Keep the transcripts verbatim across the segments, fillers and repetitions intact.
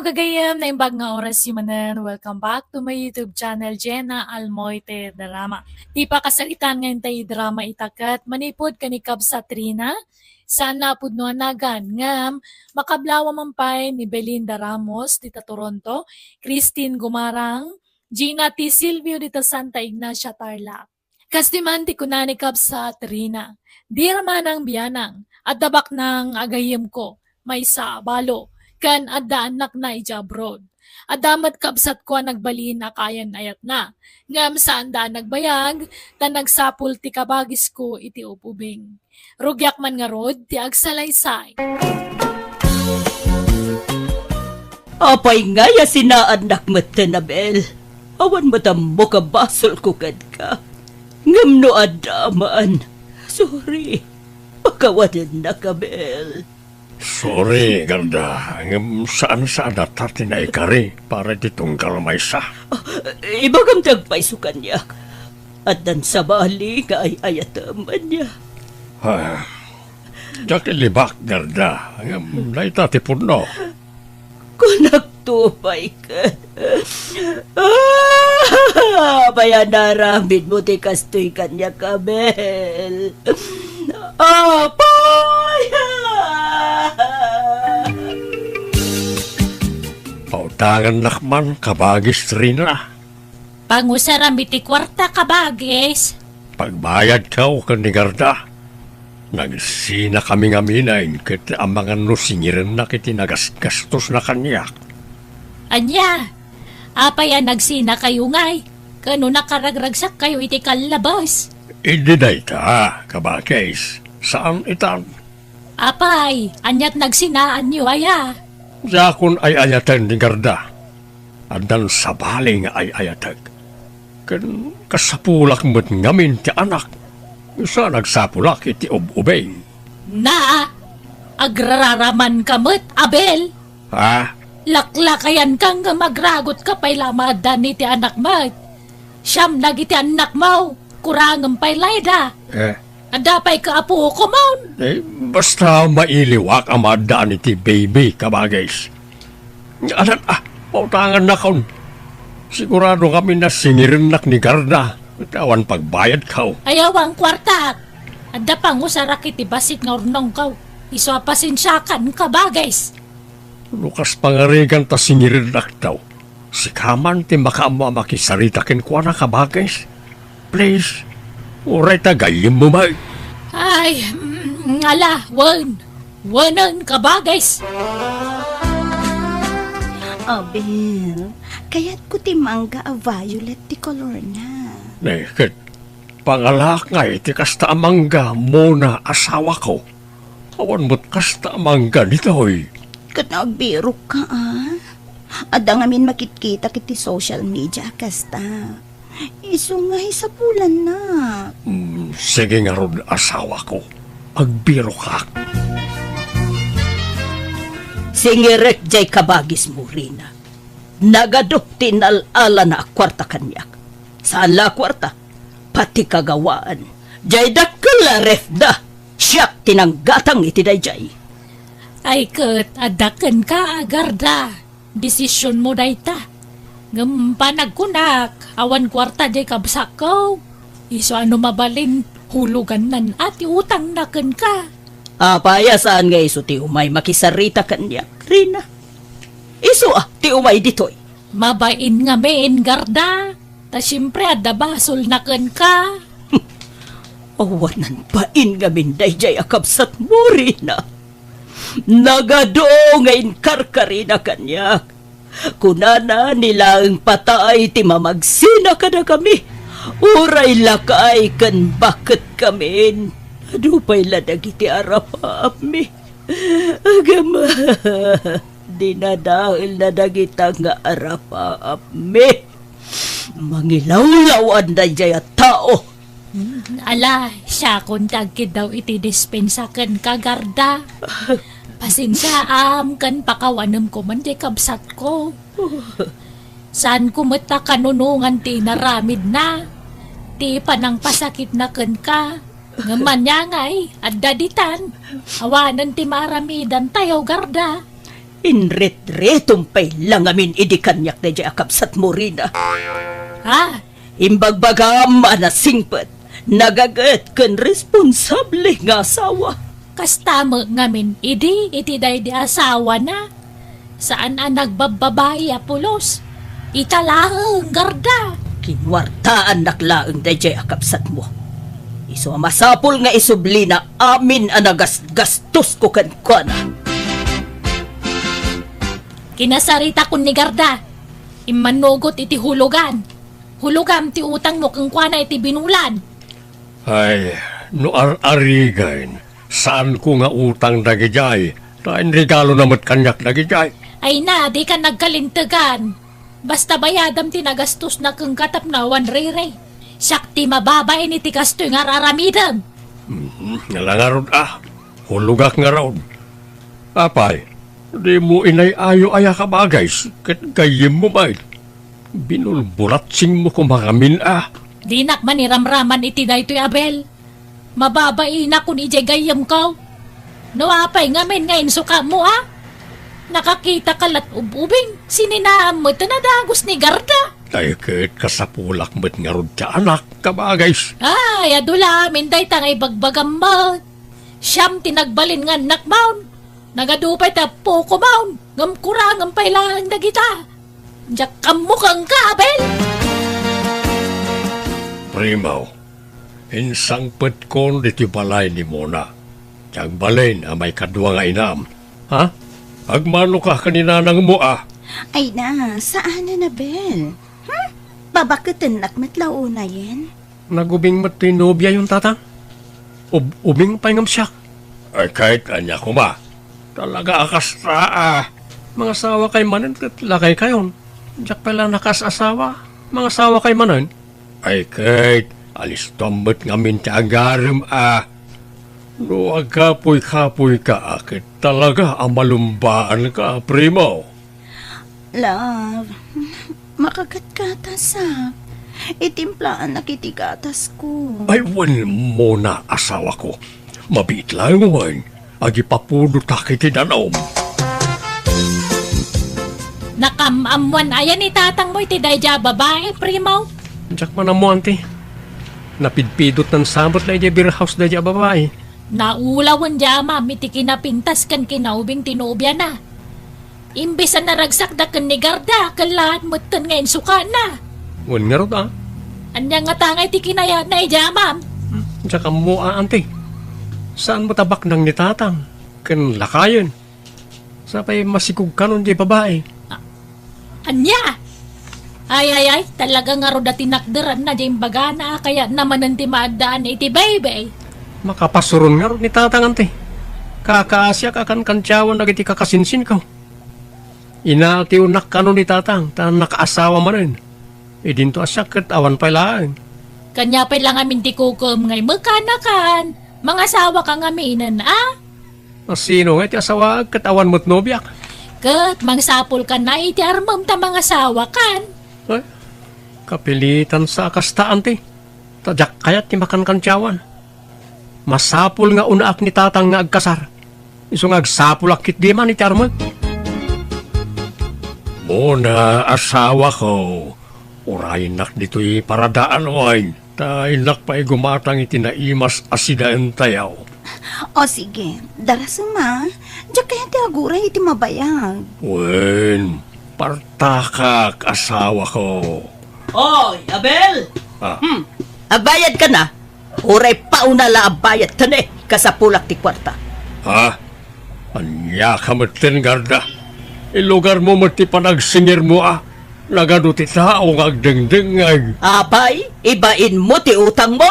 Gagayyem, naimbag nga oras manen. Welcome back to my YouTube channel, Jenna Almoite Drama. Ti pakasaritaan nga intay drama ita ket manipud ken ni Kabsat Rina, saan a pudno a nagan, ngem makablawa man pay ni Belinda Ramos dita Toronto, Christine Gumarang, Gina T. Silvio dita Santa Ignacia, Tarlac. Kas diman ti kuna ni Kabsat Rina, "Dira manang bianang, adda baknang a gayyemko, maysa a balo, ken adda annakna idiay abroad. Adda met kabsatko a nagbalin a kaayan-ayatna, ngem saanda a nagbayag, ta nagsapul ti kabagisko iti ub-ubing. Rugiak man ngarud ti agsalaysay." Apay ngay a sinaannak metten, Abel? Awan met ammok a basolko kenka. Ngem no adda man, sorry. Pakawanennak, Abel. Sorry, Garda, ngem saan-saan a ta ti naikari para iti tunggal maysa. Ah, ibagam ti agpayso kaniak. Addan sabali nga ay-ayatem, ania? Ah, diak ilibak, Garda, ngem dayta ti pudno. Kunakto pay ket. Ah, apay a naaramidmo ti kastoy kaniak, Abel? Apay! Pautangannak man, kabagis Rina. Pangusaram iti kuarta, kabagis. Pagbayadko ken ni Garda, nagsinakami ngamin ket amangan no singirennak iti nagasgastosna kaniak. Ania? Apay a nagsinakayo ngay? Ken no nakaragragsakkayo iti kallabas? Idi dayta, kabagis, saan itan. Apay, aniat nagsinaanyo aya? Diakon ay-ayaten ni Garda. Addan sabali nga ay-ayatek. Ken kasapulak met ngamin ti anak. Isu a nagsapulak iti ub-ubing. Na, agrararamanka met, Abel. Ha? Laklakayanka ngem agragutka pay la a maaddan iti anak met. Siam dagiti annakmo, kurangem pay layda. Eh? Adda pay kaapuko man. Eh, basta mailiwak a maaddaan iti baby, kabagis. Anak, ah, pautangannakon. Sigurado ngamin a singirennak ni Garda, ket awan pagbayadko. Ayaw a kuartak. Adda pangusarak iti bassit nga urnongko. Isu a pasensiakan, kabagis. No kas pangarigan ta singirennak daw, sika man ti makaammo a makisarita kenkuana, kabagis. Please, uray ta gayyemmo met. Ay, mm, ala, wen. Wenen, kabagis. Abel, kayatko ti mangga a violet ti kolorna. Ne, ket pangalaak ngay ti kasta a mangga, Mona, asawako. Awan met kasta a mangga ditoy. Ket agbirokka, a? Adda ngamin makitkitak iti social media a kasta. Isu nga isapulanna. Mm, sige ngarud, asawako. Agbirokak. Singirek jay kabagismo, Rina. Nagadu ti inal-alana a kuarta kaniak. Saan la a kuarta, pati kagawaan. Jay dakkel a refda, siak ti nanggatang iti dayjay. Ay ket, adda kenka, Garda. Desisionmo dayta. Ngem panagkunak, awan kuarta jay kabsatko. Isu a no mabalin, hulugannan a ti utangna kenka. Apay a saan nga isu ti umay makisarita kaniak, Rina? Isu a ti umay ditoy. Mabain ngamin, Garda. Ta siempre, adda basolna kenka. Awanan bain ngamin dayjay a kabsatmo, Rina. Nagadu nga inkarkarina kaniak. Kunana, ni laeng patay ti mamagsina kadakami. Uray lakay ken baketkamin, adu pay la dagiti arapaapmi. Agama, dinadaelna dagita nga arapaapmi. Mangilawlawan dayjay a tao. Ala, siakon ti agkiddaw iti dispensa kenka, Garda. Pasensiaam ken pakawanemko man jay kabsatko. Saanko met a kanunongan ti inaramidna, ti panangpasakitna kenka. Ngem ania ngay, adda ditan. Awanen ti maaramidantayo, Garda. Inritritmo pay la ngamin idi kaniak daydiay a kabsatmo, Rina. Ha? Imbagbagam a nasingpet, nagaget ken responsable nga asawa. Kasta met ngamin idi iti daydi asawana. Saan a nagbabbabai a pulos. Ita laeng, Garda. Kinuartaannak laeng daydiay a kabsatmo. Isu a masapul nga isublina amin a nagasgastosko kenkuana. Kinasaritakon ni Garda. Immanugot iti hulugan. Hulogam ti utangmo kenkuana iti binulan. Ay, no ar-arigen, saanko nga utang dagidiay, ta inregalona met kaniak dagidiay. Ay na, dika nagkalintegan. Basta bayadam ti nagastosna kenka tapno awan riri. Siak ti mababain iti kastoy nga ar-aramidem. Mhm, ala ngarud a. Hulogak ngarud. Apay, dimo inay-ayo aya, kabagis, ket gayyemmo met. Binulbulatsingmo koma ngamin a. Dinak man iramraman iti daytoy, Abel. Mababainak kun idiay gayyemko. No apay ngamin nga insukammo a? Nakakitaka la't ub-ubing, sininaam met a nadagus ni Garda. Ay ket kasapulak met ngarud ti anak, kabagis. Ay, adu la amin dayta nga ibagbagam met. Siam ti nagbalin nga annakmon. Nagadu pay ti appokomon, ngem kurangem pay laeng dagita. Diak ammo kenka, Abel! Primo, insangpetkon ditoy balay ni Mona. Ti agbalin a maikadua nga inam. Ha? Agmanoka ken ni nanangmo a? Ay na, saanen, Abel. Hmm? Babaketennak met la unayen? Nagubing met toy nobiayon, Tatang. Ub-, ubing pay ngem siak. Ay, ket ania koma? Talaga a kasta a. Mangasawakay manen ket lakaykayon. Diak pay la nakaas-asawa. Mangasawakay manen. Ay, ket alistuam met ngamin ti agarem a. No agkapuy-kapuyka a ket talaga a malumbaanka, Primo. Love, makagatkatasak. Itimplaannak iti gatasko. Ay, wen, Mona, asawako. Mabiit laeng wen, agipapudotak iti danum. Nakam-ammoan aya ni tatangmo iti daydiay a babai, Primo? Diak man ammo, anti. Napidpidotnan sa met la idiay beer house daydiay a babai. Naulawen di amam iti kinapintas ken kinaubing ti nobiana. Imbes a naragsakda ken ni Garda, kellaat metten nga insukana. Wen ngarud a. Ania ngata nga iti kinayatna idiay amam? Hmm, diak ammo a, anti. Saan met a baknang ni tatang ken lakayen. Sapay masikog kanon diay babai. A-, ania? Ay, ay, ay, talaga ngarud a tinakderanna diay imbagana a kayatna manen ti maaddaan iti baybay. Makapasuron ngarud ni tatang, anti. Kakaasiak a kankantiawan dagiti kakasinsinko. Inatiwnak kanon ni tatang, ta nakaasawa manen. Idinto a siak ket awan pay laeng. Kania pay la ngamin ti kukum nga imekanakan, mangasawaka ngaminen a? A sino nga iti asawaek ket awan met nobiak? Ket mangsapulkan a iti armem ta mangasawakan. Ay, kapilitan sa a kasta, anti. Ta diak kayat ti makankantiawan. Masapul nga unaak ni tatang nga agkasar. Isu nga agsapulak ketdi man iti armek. Mona, asawako, urayennak ditoy paradaan wen, ta innak pay gumatang iti naimas a sidaentayo. O sige, darasem a. Diak kayat ti aguray iti mabayag. Wen, partakak, asawako. Oy, Abel! Ah. Hmm. Agbayadka na? Uray pauna la a bayadta ne, kasapulak ti kuarta. Ha? Ania ka metten, Garda? Ilugarmo met ti panagsingirmo a. Nagadu ti tao nga agdengdengngeg. Apay, ibainmo ti utangmo?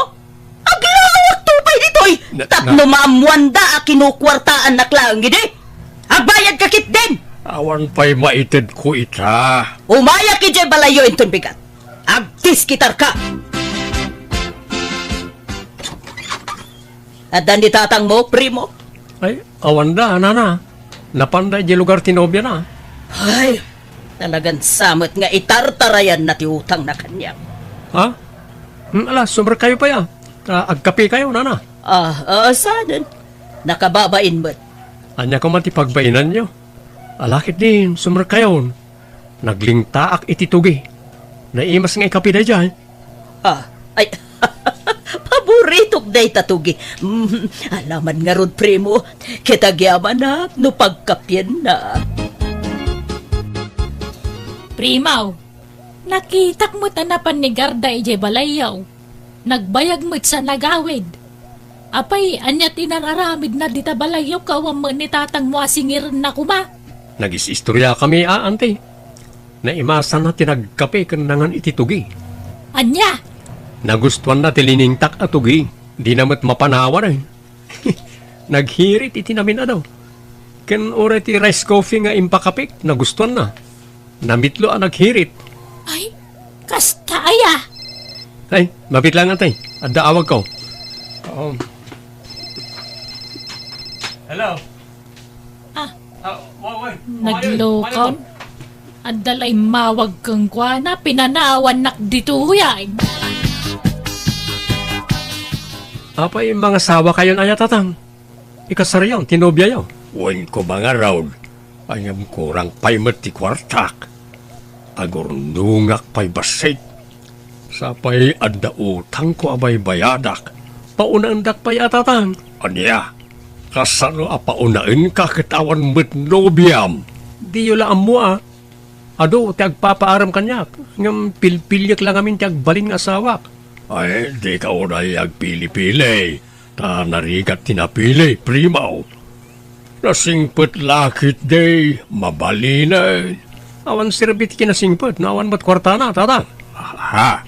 Aglawakto pay ditoy, na, tapno na- maammoanda a kinukuartaannak laeng idi. Agbayadka ketdin! Awan pay maitedko ita. Umayak idiay balayyo inton bigat. Agtiskitarka! Adda ni tatangmo, primo? Ay, awanda, nana. Napanda idiay lugar ti nobiana. Ay, talagan sa met nga itartarayanna ti utangna kaniak. Ha? Hmm, ala, sumrekkayo pay a. Ta agkapekayo, nana. Ah, ah, saanen? Nakababain met. Ania koma ti pagbainanyo? Ala ketdin, sumrekkayon. Naglingtaak iti tugi. Naimas nga ikapi daydiay. Ah, ay, paboritok dayta tugi. Mm, alaman ngarud, primo, ket agyamanak no pagkapienna. Primo, nakitak met a napan ni Garda idiay balayyo. Nagbayag met sa nagawid. Apay, ania ti inar-aramidna dita balayyo, awan met ni tatangmo a singirenna koma? Nagis-istoriakami a, anti. Naimasanna ti nagkape ken nangan iti tugi. Ania? Nagustuanna ti liningtak a tugi. Dina met mapanawan, eh. Naghirit iti namin-adu. Ken uray ti rice coffee nga impakapek, nagustuanna. Namitlo a naghirit. Ay, kasta aya. Ay, mabit lang, atay. Adda awagko. Oo. Hello? Ah. Ah, wa-, wa-, naglokon? Adda la immawag kenkuana, pinanawannak ditoyen. Apay, mangasawakayon aya, tatang? Ikasaryo ti nobiayo. Wen ko mangarud, ngem kurang pay met ti kuartak. Agurnongak pay bassit. Sapay adda utangko a baybayadak. Paunaendak pay a, tatang. Ania? Kasano a paunaenka ket awan met nobiam? Diyo la ammo a. Adu ti agpapaaram kaniak, ngem pilpiliek la ngamin ti agbalin nga asawak. Ay, dika unay agpili-pili, ta narigat ti napili, primo. Nasingpet la ketdi, mabalinen. Awan serbi ti kinasingpet no awan met kuartana, tatang. Aha.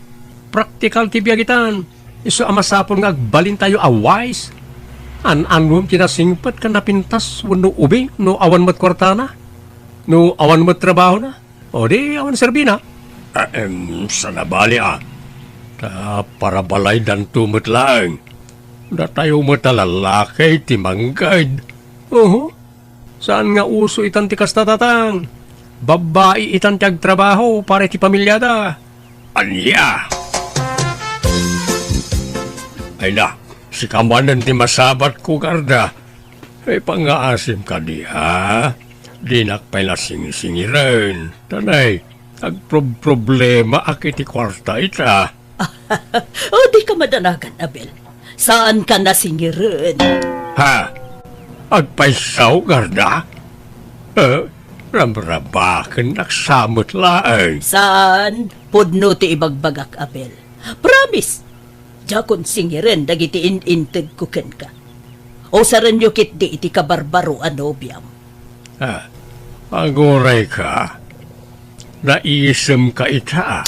Praktikal ti biag itan. Isu a masapul nga agbalintayo a wise. An-anuem ti nasingpet ken napintas wenno ubing no awan met kuartana? No awan met trabahona? O di awan serbina? Ahem, saan a bali a. Ta parabalaydanto met laeng. Datayo met a lallaki ti mangged. Oho. Saan nga uso itan ti kasta, tatang? Babbai itan ti agtrabaho para iti pamiliada. Ania? Ay na, sika manen ti masabatko, Garda. Ay, pangngaasim kadi, ha? Dinak pay la singsingiren. Tanay, agprob-problemaak iti kuarta ita. O, dika madanagan, Abel. Saanka nasingiren. Ha? Agpayso, Garda? Eh, ramrabakennak sa met laeng. Saan? Pudno ti ibagbagak, Abel. Promise! Diakon singiren dagiti in-intedko kenka. Usarenyo ketdi iti kabarbaro a nobiam. Ah, agurayka. Naisemka ita.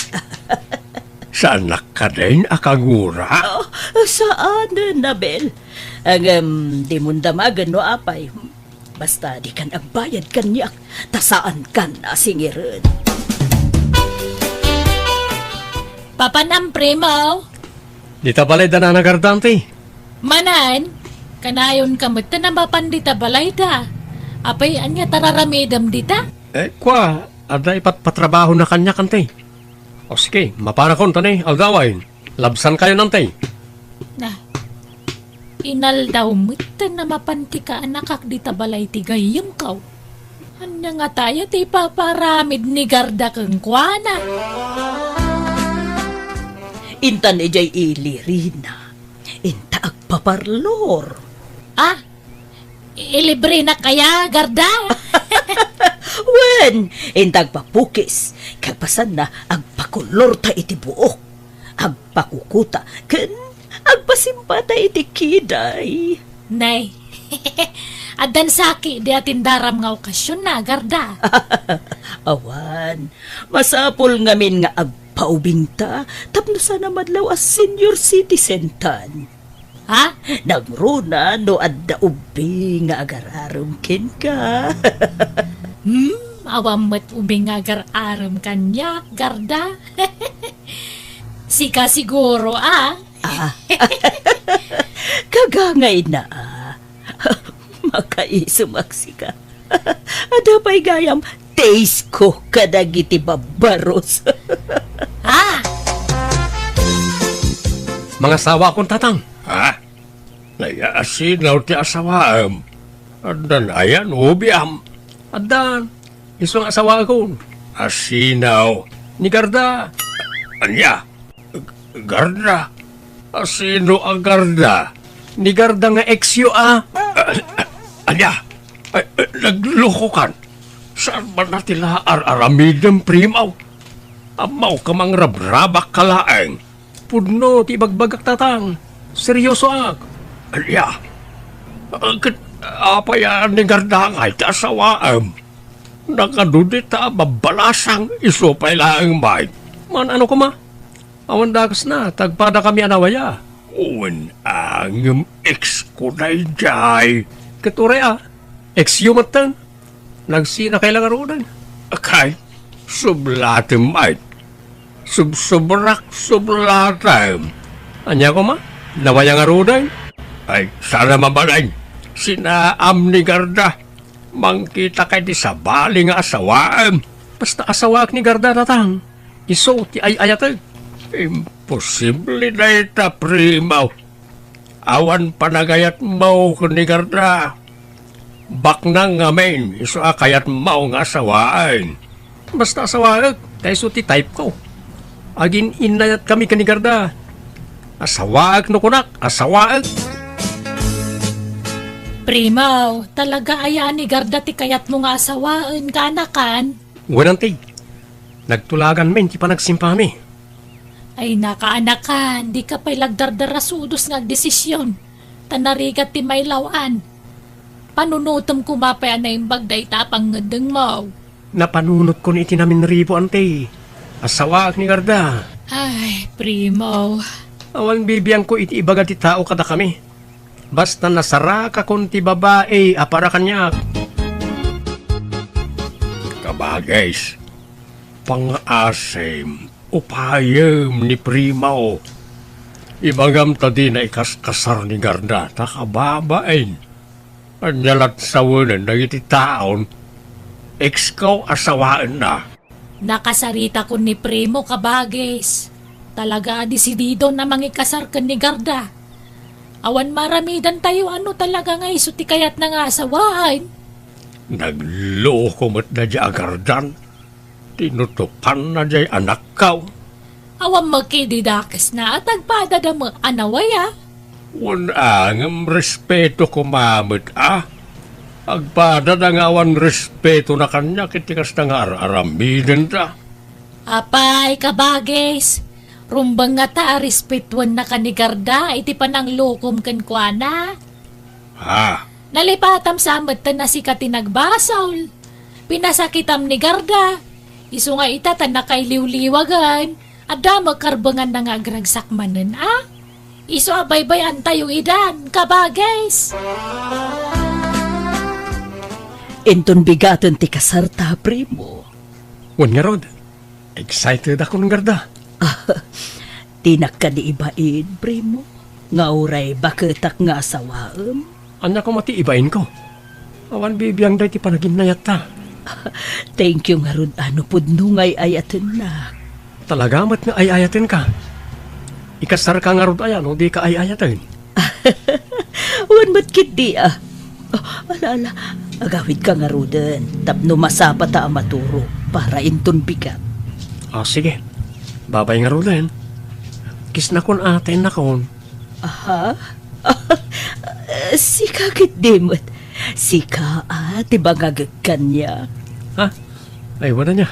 Saannak kadin a kagura? Oh, saan, Abel. Ngem, dimon damagen no apay. Basta dikan agbayad kaniak, ta saankan a singiren. Papanam, primo. Dita balay da Nana Garda, anti? Manen, kanayonka met ta mapan dita balayda. Apay, ania ti ar-aramidem dita? Eh, kua, adda ipatpatrabahona kaniak, anti. O sige, mapanakon ta ni, aldawen. Labsankayon, anti. Na, inaldaw met ta mapan ti kaanakak dita balay ti gayyemko. Ania ngata aya ti ipapaaramid ni Garda kenkuana? Intan idiay ilirina, inta agpaparlor. Ah, ilibrenak aya, Garda? Wen, inta agpapukis, kalpasanna, agpakolorta iti buok, agpakukuta, ken agpasimpata iti kiday. Nay, addan saki di atindaram nga okasionna, Garda. Awan, masapul ngamin nga agpaubingta tapno saan a madlaw a senior citizen tan. Ha? Nangruna no adda ubbing nga agar-arem kenka. Hmm, awan met ubbing nga agar-arem kaniak, Garda. Sika siguro, ah. Ah. Kagangayna, ah. Makaisumak sika. Adda pay gayam taste ko kadagiti babbaros. Ah! Mangasawakon, tatang. Ha? Nayaasinaw ti asawaem. Addan aya nobiam? Addan, isu nga asawaekon. A sino? Ni Garda. Ania? Garda? A sino a Garda? Ni Garda nga ex-yo a. Ah, ania? Ay, ay, naglokokan. Saan man na ti la ar-aramidem, Primo? Ammawka mangrabrabak ka laeng. Pudno ti ibagbagak, Tatang. Seryosoak. Ania? Ket apay a ni Garda ngay ti asawaem? Nagadu dita a babbalasang, isu pay laeng met. Man-ano koma? Awan dakesna, tagpadakami a nawaya. Wen a ngem ex-ko daydiay. Ket uray a, ex-yo metten. Nagsinakay la ngaruden. Kay, sublatem met. Subsubrak, sublatem. Ania koma? Nawaya ngaruden? Ay, saan a mabalin. Sinaam ni Garda. Mangkitak iti sabali nga asawaem. Basta asawaek ni Garda, Tatang. Isu ti ay-ayatek. Imposible dayta, Primo. Awan panagayatmo ken ni Garda. Baknang ngamin, isu a kayatmo nga asawaen. Basta asawaek, ta isu ti type ko. Agin-innayatkami ken ni Garda. Asawaek no kunak, asawaek. Primo, talaga aya a ni Garda ti kayatmo nga asawaen, kaanakan? Wen, Auntie. Nagtulaganmin ti panagsimpami. Ay, nakaanakan, dika pay la agdardarasudos nga agdesisyon, ta narigat ti mailaw-an. Panunotem koma pay a naimbag dayta a pangngeddengmo. Napanunotkon iti naminribo, Auntie. Asawaek ni Garda. Ay, Primo. Awan bibiangko iti ibaga ti tao kadakami. Basta nasarakakon ti babai a para kaniak. Kabagis, pangaasim, upayem ni Primo. Ibagam ta dina ikaskasar ni Garda, ta kababain. Ania lat sawenen dagiti taon, ex-ko a sawaenna. Nakasaritakon ni Primo, kabagis. Talaga a desididon a mangikasar ken ni Garda. Awan maaramidantayo a no talaga nga isu ti kayatna nga asawaen. Nagloko met daydiay a Gardan. Tinutokanna diay anakko. Awan met idi dakesna a tagpadada met a nawaya. Wen a, ngem respeto koma met a. Agpadada nga awan respetona kaniak iti kasta nga ar-aramidenda. Apay, kabagis, rumbeng ngata a respetuennaka ni Garda iti pananglokom kenkuana. Ha? Nalipatam sa metten a sika ti nagbasol. Pinasakitam ni Garda. Isu nga ita ta nakailiwliwagen. Adda met karbenganna nga agragsak manen a. Isu a baybay-antayo idan, kabagis. Inton bigaten ti kasarta, Primo. Wen ngarud, excited akon, Garda. Dinak kadi ibain, Primo, nga uray baketak nga asawaem? Ania koma ti ibainko? Awan bibiangda iti panaginnayatta. Thank you ngarud a no pudno nga ay-ayatennak. Talaga met nga ay-ayatenka. Ikasarka ngarud aya no dika ay-ayaten? Wen met ketdi a. Oh, ala, ala. Agawidka ngaruden tapno masapata a maturo para inton bigat. Ah, sige. Babay ngaruden. Kissnakon a, tennakon. Aha? Sika ketdi met. Sika a ti bangagek kaniak. Ha? Ay, wen ania.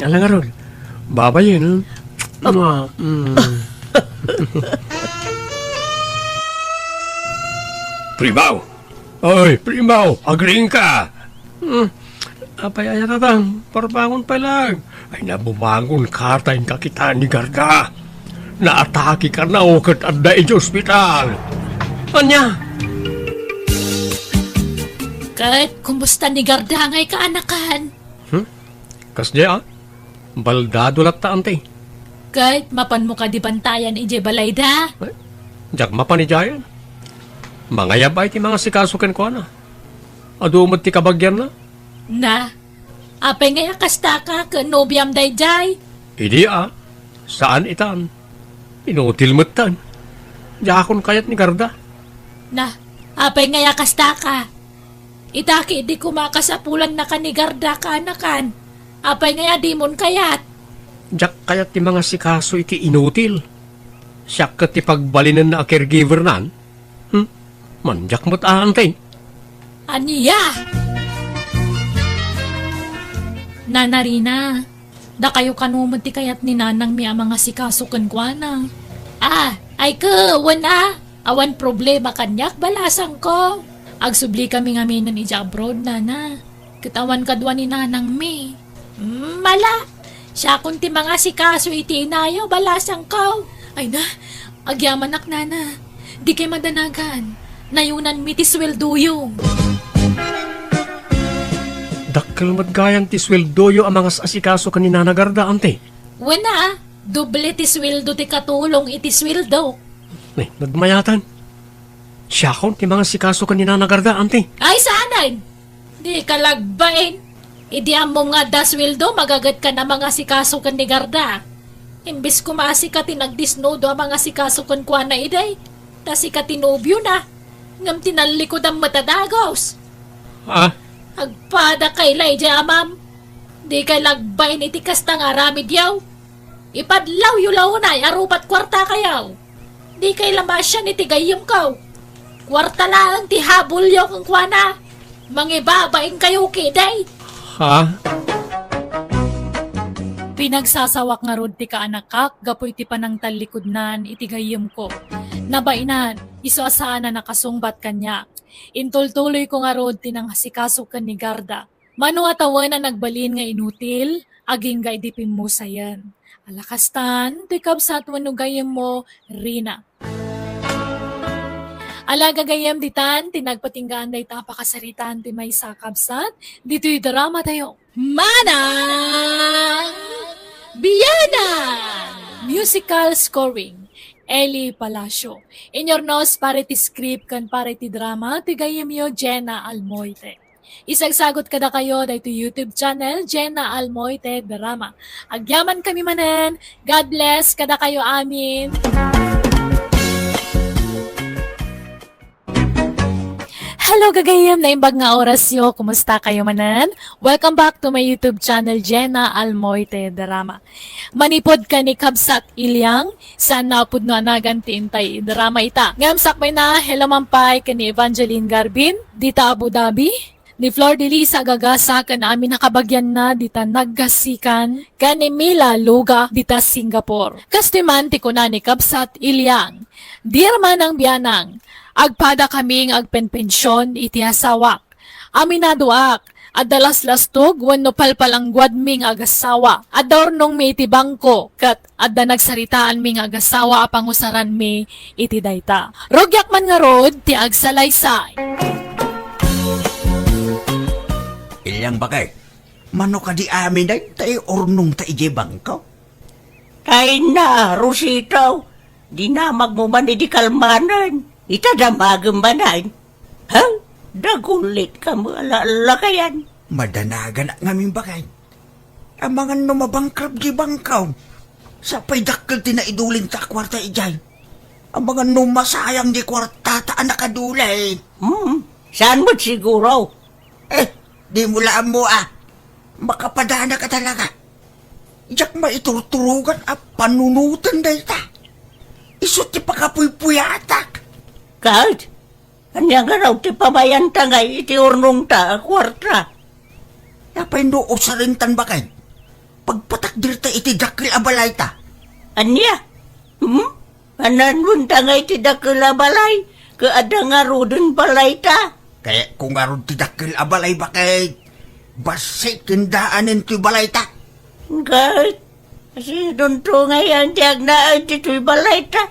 Ala ngarud. Babayen. Mua, mm. Primo! Oy, Primo! Agriingka! Hmm. Apay aya, Tatang? Parbangon pay laeng. Ay, nabumangon ka ta inka kitaan ni Garda. Naatake kano ket adda iti ospital. Ania? Ket kumusta ni Garda ngay kaanakan? Hmm? Kasdiay a? Baldado latta, Auntie. Ket mapanmo kadi bantayan idiay balayda? Ay, diak mapan idiayen. Mangayab ay ti mangasikaso kenkuana. Adu met ti kabagianna. Na, apay ngay a kastaka ken nobiam daydiay? Idi a, saan itan. Inutil metten. Diakon kayat ni Garda. Na, apay ngay a kastaka? Ita ketdi koma kasapulanna ka ni Garda kaanakan. Apay ngay a dimon kayat? Diak kayat ti mangasikaso iti inutil. Siak ket ti pagbalinenna a caregiver-nan. Hmm? Mandiak met a, Ante. Ania? Nana Rina, dakayo kano met ti kayat ni nanangmi a mangasikaso kenkuana? Ah, ay ket, wen a, awan problema kaniak, balasangko. Agsubli kami ngamin idiay abroad, nana. Ket awan kadua ni nanangmi. Mm, mala, siakon ti mangasikaso iti inayo, balasangko. Ay na, agyamanak, nana. Dikay madanagan. Nayunanmi ti sueldoyo. Dakkel met gayam ti sueldoyo a mangas-asikaso ken ni Nana Garda, Ante. Wen a, doble ti sueldo ti katulong iti sueldo. Eh, nagmayatan. Siakon ti mangasikaso ken ni Nana Garda, Ante. Ay, saanen! Dika lagbain. Idi ammom nga adda sueldo, magagetka a mangasikaso ken ni Garda. Imbes koma a sika ti nagdisnudo a mangasikaso kenkuana idi, ta sika ti nobiona, ngem tinallikudan met a dagus. Ah? Agpadakay la idiay amam. Dikay lagbain iti kasta nga aramidyo. Ipadlawyo la unay a rupat kuartakayo. Dikay la maasian iti gayyemko. Kuarta laeng ti habulyo kenkuana. Mangibabainkayo ketdi. Ha? Pinagsasawak ngarud ti kaanakak gapu iti panangtallikudnan iti gayyemko. Nabainan, isu a saan a nakasungbat kaniak. Intultuloyko ngarud ti nangasikaso ken ni Garda. Mano a tawen a nagbalin nga inutil, agingga idi pimmusayen. Ala kastan, toy kabsat wenno gayyemmo, Rina. Ala gagayyem ditan, ti nagpatinggaan dayta a pakasaritaan ti maysa a kabsat, ditoy drama tayo. Manang Biyanan! Musical scoring, Eli Palacio. Inyurnos para iti script ken para iti drama, ti gayyemyo Jenna Almoite. Isagsagut kadakayo daytoy YouTube channel, Jenna Almoite Drama. Agyaman kami manen. God bless kadakayo amin. Hello, gagayyem, naimbag nga orasyo. Kumusta kayo manen? Welcome back to my YouTube channel, Jenna Almoite Drama. Manipud ken ni Kabsat Ilyang, saan a pudno a nagan ti intay drama ita. Ngem sakbayna, hello man pay ken ni Evangeline Garbin, dita Abu Dhabi, ni Flor de Lisa Gagasa ken amin a kabagianna dita Naggasikan, ken ni Mila Luga dita Singapore. Kastoy man ti kuna ni Kabsat Ilyang, "Dear Manang Biyanang, agpada kami nga agpenpension iti asawak. Aminadoak, adda laslastog wenno palpalangguadmi nga agasawa. Adda urnongmi iti bangko, ket adda nagsaritaanmi nga agasawa a pangusaranmi iti dayta. Rugiak man ngarud ti agsalaysay." Ilyang, bakay, mano kadi amin dayta urnongta idiay bangko? Ay na, Rosito, dinamagmo man idi kalmanen. Ita damagem manen. Ha? Dagulit ka mo, ala-, lakayan. Madanaganak ngamin, bakay. Amangan no mabankrupt di bangko. Sapay dakkel ti naidulinta a kuarta idiay. Amangan no masayang di kuartata a nakadulin. Hmm, saan met siguro? Eh, di mo la ammo a. Makapadana ka talaga. Diak maiturturugan a panunoten dayta. Isu ti pakapuypuyatak. Ket, ania ngarud ti pamayanta ngay iti urnongta a kuarta? Apay no usarentan, bakay? Pagpatakderta iti dakkel a balayta. Ania? Hmm? Ananonta ngay ti dakkel a balay, ket adda ngaruden balayta? Kayatko ngarud ti dakkel a balay, bakay. Bassit ken daanen toy balayta. Ket, sidonto ngay ti agnaed ditoy balayta,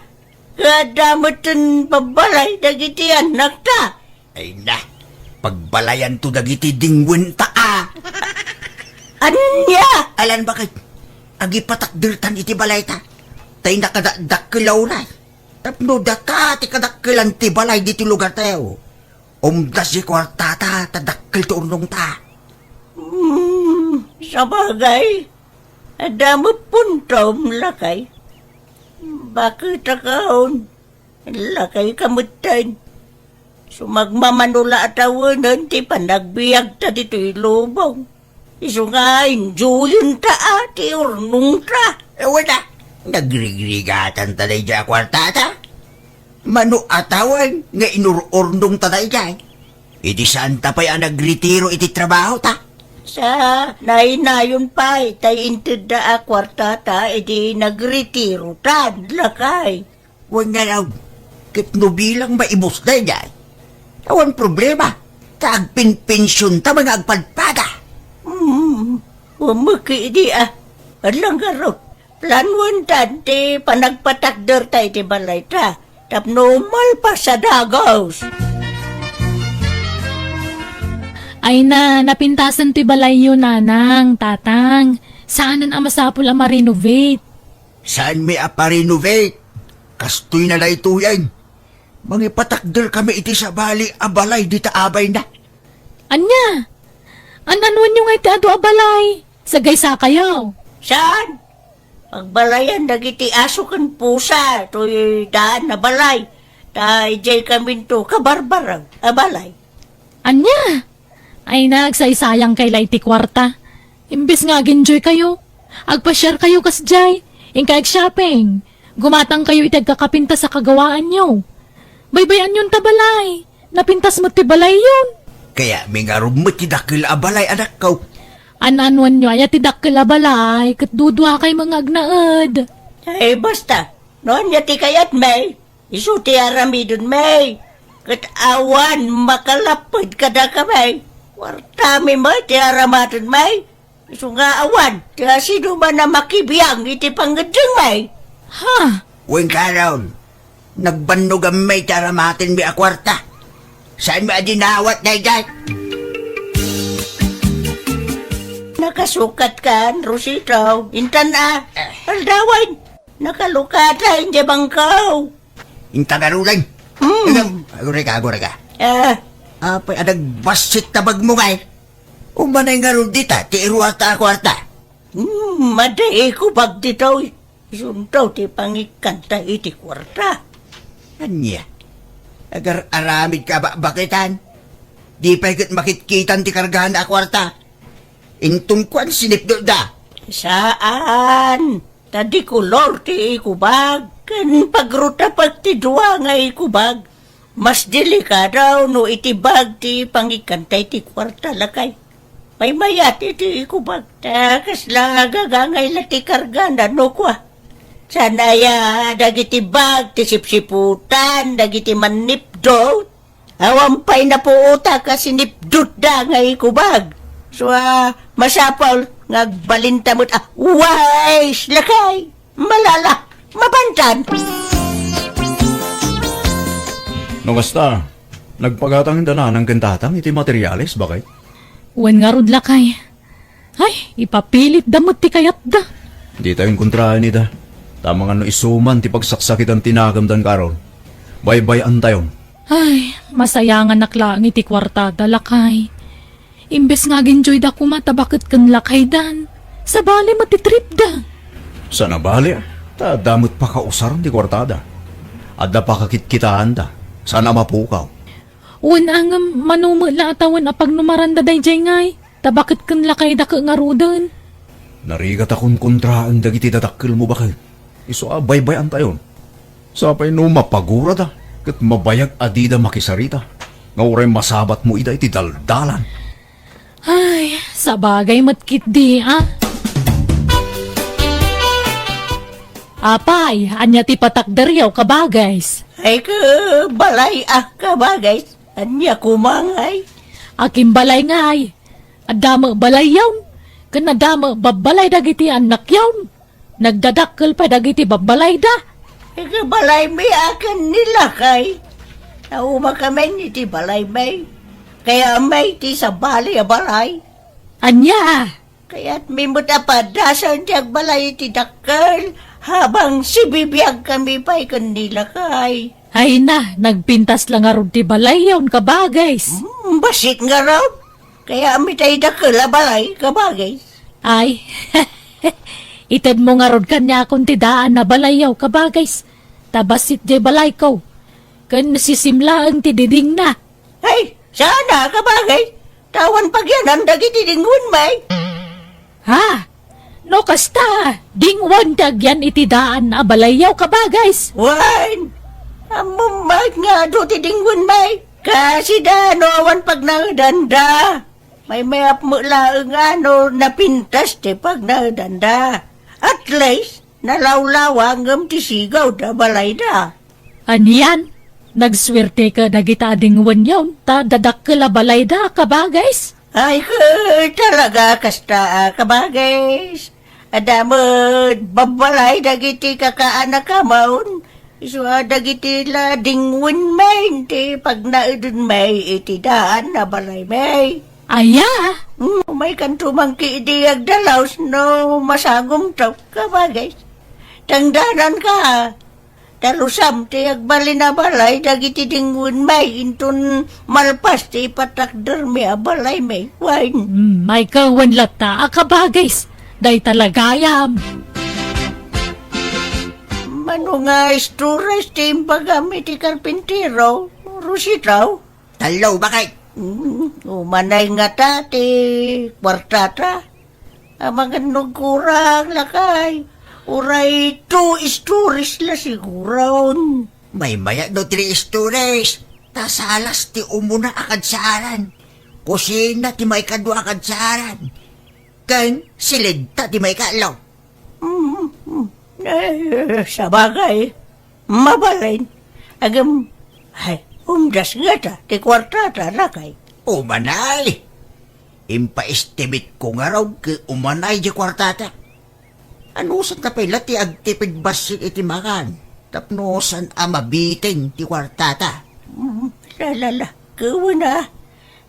ket adda metten babbalay dagiti annakta. Ay na, pagbalayanto dagiti dingwenta a. Ania? Alan, bakit? Agipatakdertan iti balayta. Tay nakadakdakkel a unay. Tapno data ti kadakkelan ti balay diti lugartayo. Umdas ti kuartata, ta dakkel ti urnongta. Hmm, sabagay. Adda met puntom, lakay. Bakit akaon? Lakay ka metten. Sumagmamano la a tawenen ti panagbiagta ditoy lubong. Isu nga enjoyenta a ti urnongta. Awan a, nagrigrigatan ta daydiay a kuartata. Mano a tawen nga inur-urnongta daydiay. Idi saanta pay a nagretiro iti trabahota. Sa nainayon pay tay intedda a kuartata idi nagretirota, lakay. Wen nga daw, ket no bilang maibus daydiay, awan problema, ta agpenpensionta nga agpadpada. Hmm, umeki idi a. Adlang garot, planuentan ti panagpatakderta iti balayta, tapno malpas a dagus. Ay na, napintasen ti balayyo, nanang, tatang. Saanen a masapul a ma-renovate. Saanmi a pa-renovate? Kastoy na daytoyen. Mangipatakder kami iti sabali a balay dita abayna. Ania? An-anuenyo nga iti adu a balay? Sagaysa kayo. Saan? Pagbalayan dagiti aso ken pusa, toy daan a balay. Ta idiay kaminto kabarbaraw a balay. Ania? Ay, nagsaysayang kay la iti kuarta. Imbes nga ag-enjoy kayo, agpasiar kayo kasdiay, inka ag-shopping, gumatang kayo iti agkakapintas a kagawaanyo. Baybay-anyon ta balay, napintas met ti balayyon. Kayatmi ngarud met ti dakkel a balay, anakko. An-anuanyo aya ti dakkel a balay, ket dudua kay nga agnaed. Ay, basta, no ania ti kayatmi, isu ti aramidenmi, ket awan makalapped kadakami. Kuartami met ti aramatenmi, isu nga awan ti asinoman a makibiang iti pangngeddengmi. Ha? Wen karon, nagbannoganmi ti aramatenmi a kuarta. Saanmi a dinawat daydiay? Nakasukatkan, Rosito. Intan a. Eh. Aldawen. Nakalukata, inda bangkaw. Inta ngaruden. Mm. Agurayka, agurayka. Ah. Apay, adag bassit ta bagmo ngay. Umanay ngarud dita, ti iruarta a kuarta. Hmm, madi ikubag ditoy. Isunto ti pangikkanta iti kuarta. Ania? Agar-aramid ka bakbakitan? Di pay ket makitkitan ti kargana a kuarta. Inton kuan sinipdutda. Saan? Ta di kolor ti ikubag, ken pagrutapek ti dua nga ikubag. Mas delikado no iti bag ti pangikkanta iti kuarta, lakay. Maymayat iti ikubag. Ta kasla gagangay la ti kargana no kua. Saan aya dagiti bag ti sipsiputan dagiti mannipdut? Awan pay napuotak a sinipdutda nga ikubag. So, ah, masapul nga agbalinta met a wais, lakay. Malala, mabantan. No kasta, nagpagatang inda nanang ken tatang iti materiales, bakay? Wen ngarud, lakay. Ay, ipapilitda met ti kayatda. Ditayon kontraen ida. Ta amangan no isu man ti pagsaksakitan ti nagemdan karon. Baybay-antayon. Ay, masayanganak laeng iti kuartada, lakay. Imbes nga ag-enjoyda koma ta baket ken lakaydan, sabali met ti tripda. Saan a bali, ta adda met pakausaran ti kuartada. Adda pakakitkitaanda, saan a mapukaw. Wen, ngem mano met la a tawen a pagnumaranda daydiay ngay, ta baket ken lakayda ket ngaruden. Narigat a konkontraen dagiti dadakkelmo, baket. Isu a baybay-antayon. Sapay no mapagurada ket mabayag a dida makisarita, nga uray masabatmo ida iti daldalan. Ay, sabagay met ketdi, a. Apay, ania ti patakderyo, kabagays? Ay, ka balay a, kabagays. Ania koma ngay? Akin balay ngay. Adda met balayyon, ken adda met babbalay dagiti annakyon. Nagdadakkel pay dagiti babbalayda. Iti balaymi a ken ni lakay. Naumakamin iti balaymi. Kayatmi ti sabali a balay. Ania? Kayatmi met a padasen ti agbalay iti dakkel habang sibibiagkami pay ken ni lakay. Ay na, nagpintas la ngarud ti balayyon, kabagays. Hmm, bassit ngarud. Kayatmi tay dakkel a balay, kabagays. Ay, itedmo ngarud kaniakon ti daan a balayyo, kabagays. Ta bassit diay balayko. Ken sisim laeng ti didingna. Saan a, kabagis? Ta awan pagyanan dagiti dingwen, may. Ha? No kasta, dingwen ti agyan iti daan a balayyaw, kabagis. Wen, ammom met nga adu ti dingwen, may. Kasida no awan pagnaedanda. Maymayat met laeng a no napintas ti pagnaedanda. At least, nalawlawa ngem ti sigawda balayda. Anian? Nagsuerte ka dagita a dingwenyon, ta dadakkel a balayda, kabagis. Ay, ke, talaga, kasta a, kabagis. Adda met babbalay dagiti kakaanakamon, isu a dagiti la dingwen, may, ti pagnaeden, may, iti daan a balay, may. Aya? Hmm, may kanto mangki idi agdalaus no masagumto, kabagis. Tangdanan ka, ta lusam ti agbalin a balay dagiti dingwen, may, inton malpas ti ipatakdermi a balay, may. Wen. Hmm, may kawen latta a kabagis. Dayta la gayam. Mano nga stories ti imbagam iti karpintero, Rosita? Tallo, bakit? Hmm, umanay ngata ti kuartata. Amangan no agkurang, lakay. Uray two stories la siguron. Maymayat no three stories. Ta salas ti umuna a kadsaaran. Kusina ti maikadua a kadsaaran. Ken silidta ti maikatlo. Mm, mm. Eh, sabagay. Mabalin. Agem, ay, umdas ngata ti kuartata, lakay. Umanay. Impaestimate ko ngarud ket umanay di kuartata. Anusanta pay la ti agtipid bassit iti makan tapno saan a mabitin ti kuartata? Mm, la, la, la. Kawen a.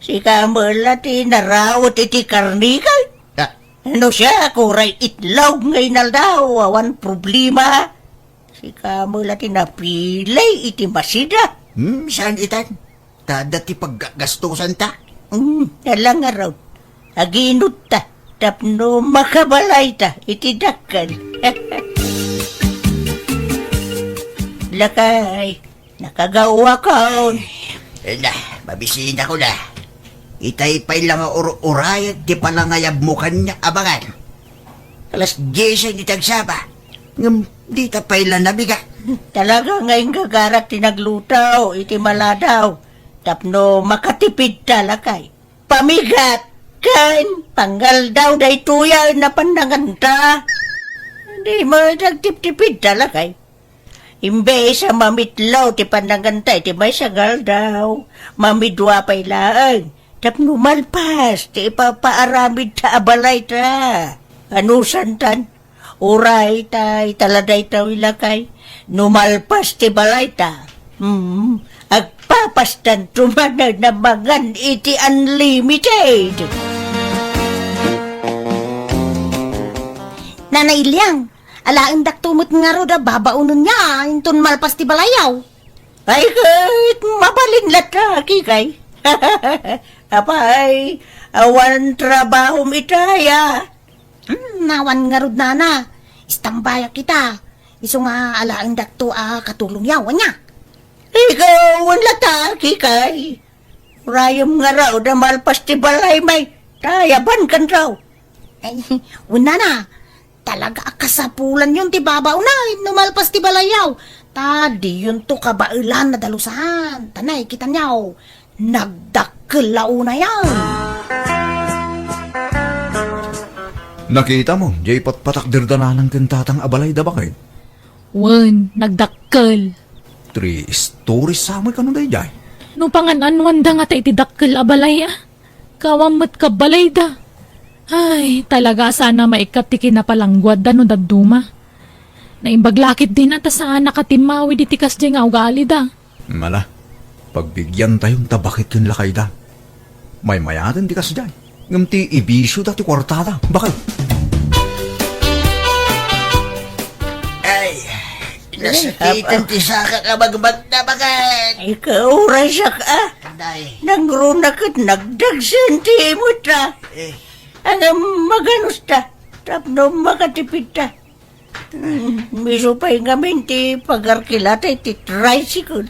Sika met la ti naraot iti karnikay. Ah. No siak, uray itlog nga inaldaw, awan problema. Sika met la ti napili iti masida. Hmm, saan itan? Ta adda ti paggasgastusanta. Hmm, ala ngarud. Aginutta tapno makabalayta iti dakkel. Lakay, nakagawakon. Ala, mabisinakon a. Itay pay la nga ur-urayag ti panangayabmo kaniak, amangan. Alas diesen iti agsapa, ngem dita pay la nabigat. Talaga nga inggagarak ti nagluto iti maladaw tapno makatipidta, lakay. Pamigat ken pangaldaw daytoy a napan nanganta. Di met agtiptipidta, lakay. Imbes a mamitlo ti pannanganta iti maysa nga aldaw, mamidua pay laeng tapno malpas ti ipapaaramidta a balayta. Anusantan, uray ta ita la daytoy, lakay, no malpas ti balayta, hmm, agpapastanto manen a mangan iti unlimited. Nana Iliang, alaendakto met ngarud a babaonenyo inton malpas ti balayyo. Ay, ket mabalin latta, Kikay. Apay, awan trabahom itay a? Hmm, awan ngarud, nana. Istambayak ita. Isu nga alaendakto a katulongyo, ania? Ikaw, wen latta, Kikay. Urayem ngarud a malpas ti balay, may, ta ayabankanto. Ay, wen, nana, talaga a kasapulanyon ti babaonyo no malpas ti balayyo. Ta diyonto kabaelan a dalusan. Ta nay, kitanyo, nagdakkel la unayen. Nakitamo, diay patpatakderda nanang ken tatang a balayda, baket? Wen, nagdakkel. Three stories sa met kano daydiay? No pangan-anuanda ngata iti dakkel a balay a. Kawan met kabalayda. Ay, talaga a saan a maikkat ti kinapalangguadda no dadduma. Naimbag la ketdin a ta saan a katimmawid iti kasdiay nga ugalida. Ala, pagbigiantayon ta baket ken lakayda. Maymayaten ti kasdiay, ngem ti ibisioda ti kuartada, baket. Ay, nasakiten ti sakak a magmagna, baket. Ay, kauraysak a. Day. Nangruna ket nagdagsen ti imot a. Eh. Ngem maganusta, tapno makatipidta. Hmm, isu pay ngamin ti pagarkilata iti tricycle.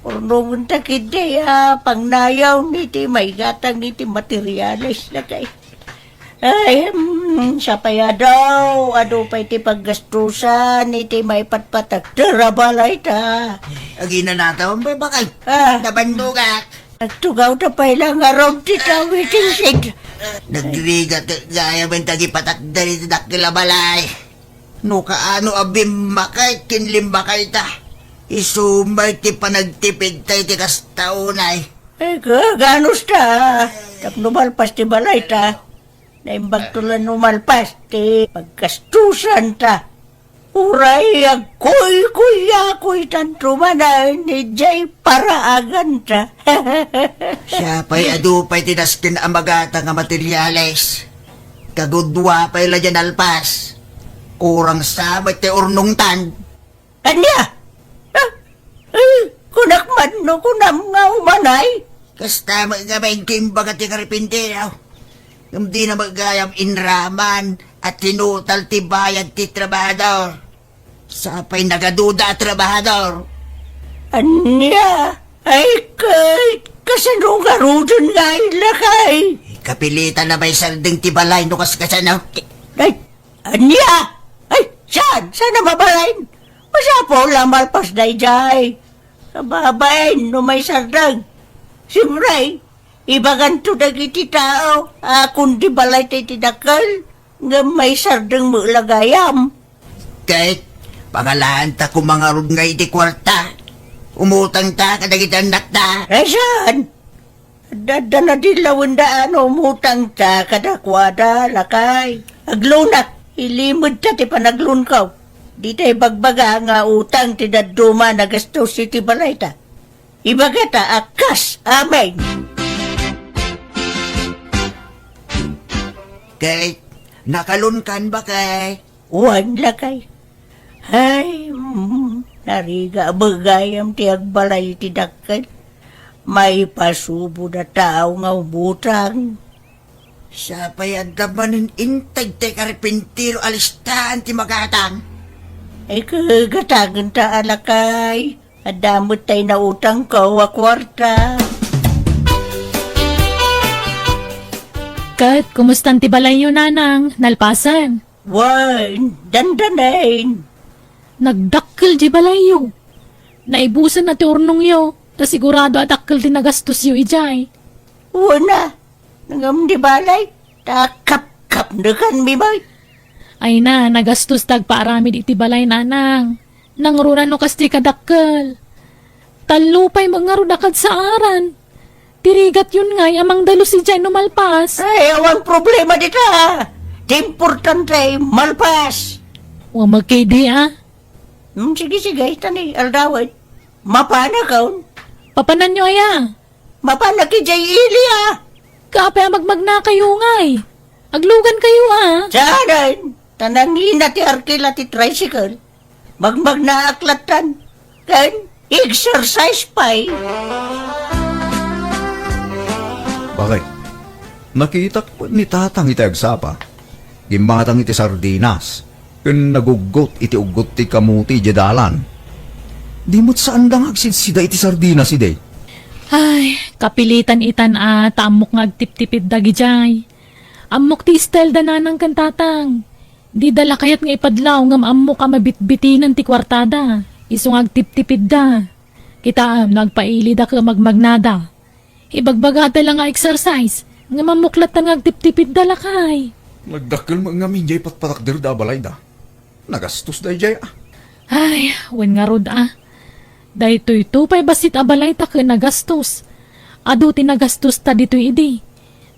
Urnongenta ketdi a pangnayon iti maigatang iti materiales, lakay. Ay, hmm, siapay adu, adu pay ti paggastusan iti maipatpatakder a balayta. Aginanatom, bay, bakay. Ah. Nabannogak. Nagtugawda pay la ngarud ti tao iti sed. Nagrigat gayam ti agipatakder iti dakkel a balay. No kaano a bimmakay ken limbakayta, isu met ti panagtipidta iti kasta unay. Ay, ka-, ganusta? Tapno malpas ti balayta. Naimbagto la no malpas ti paggastusanta. Uray agkuykuyakuytanto manen idiay paraaganta. Siapay adu pay ti dasken a magatang a materiales. Kagudua pay la diay nalpas. Kurang sa met ti urnongtan. Ania? Ah, eh, kunak man no kunam nga umanay? Kasta met ngamin ti imbaga ti karpintero. Ngem dina met gayam inraman a tinutal ti bayad ti trabahador. Sapay nagaduda a trabahador. Ania? Ay, kay, kasano ngaruden nga ay lakay? Kapilitan a maisardeng ti balay no kas kasano. Ay, ania? Ay, saan? Saan a mabalin? Masapul a malpas daydiay. Kababain no maisardeng. Siyempre, ibaganto dagiti tao a kundi balayta iti dakkel, ngem maisardeng met la gayam. Ket, pangalaanta koma ngarud nga iti kuarta. Umutangta kadagiti annakta. Ay, saan? Adda, adda nadillawenda a no umutangta kadakuada, lakay. Aglonak, ilimedta ti panaglonko. Dita ibagbaga nga utang ti dadduma a nagastos iti balayta. Ibagata a kas amin. Ket, nakalonkan, bakay? Wen, lakay. Ay, mm, narigat met gayam ti agbalay iti dakkel. Maipasubod a tao nga umutang. Sapay adda manen integ ti karpintero a listaan ti magatang. Ay, kagatangenta a lakay. Adda met tay nautangko a kuarta. Ket, kumustan ti balayyo, nanang? Nalpasen? Wen, dandanen. Nagdakkel di balayyo. Naibusen a ti urnongyo, ta sigurado a dakkel ti nagastosyo idiay. Wen a, ngem di balay, ta kapkapnekanmi met. Ay na, nagastos ti agpaaramid iti balay, nanang. Nangruna no kas ti kadakkel. Tallo pay met ngarud a kadsaaran. Ti rigatyon ngay a mangdalus idiay no malpas. Ay, awan problema dita. Ti importante, malpas. Wa, magkidi, a. Hmm, sige, sige, tani, aldawen. Mapanakon. Papananyo aya? Mapanak idiay ili, a. Kaapay a magmagnakayo ngay? Aglugankayo, a. Saanen? Ta nangina ti arkila ti tricycle. Magmagnaak lattan. Ken exercise pay. Bakit? Nakitak ni Tatang iti agsapa. Gimmatang iti sardinas. Ken naguggot iti uggot ti kamuti idiay dalan. Di met saanda nga agsidsida iti sardinas idi. Ay, kapilitan itan a ta ammok nga agtiptipid dagidiay. Ammok ti style da nanang ken tatang. Dida la kayat nga ipadlaw ngem ammok a mabitbitinen ti kuartada. Isu nga agtiptipidda. Kitaem no agpailida ken magmagnada. Ibagbagada la nga exercise, ngem ammok lattan nga agtiptipidda lakay. Nagdakkel met ngamin diay patpatakderda a balayda. Nagastos daydiay a. Ay, wen ngarud a. Daytoyto pay bassit a balayta ket nagastos. Adu ti nagastosta ditoy idi.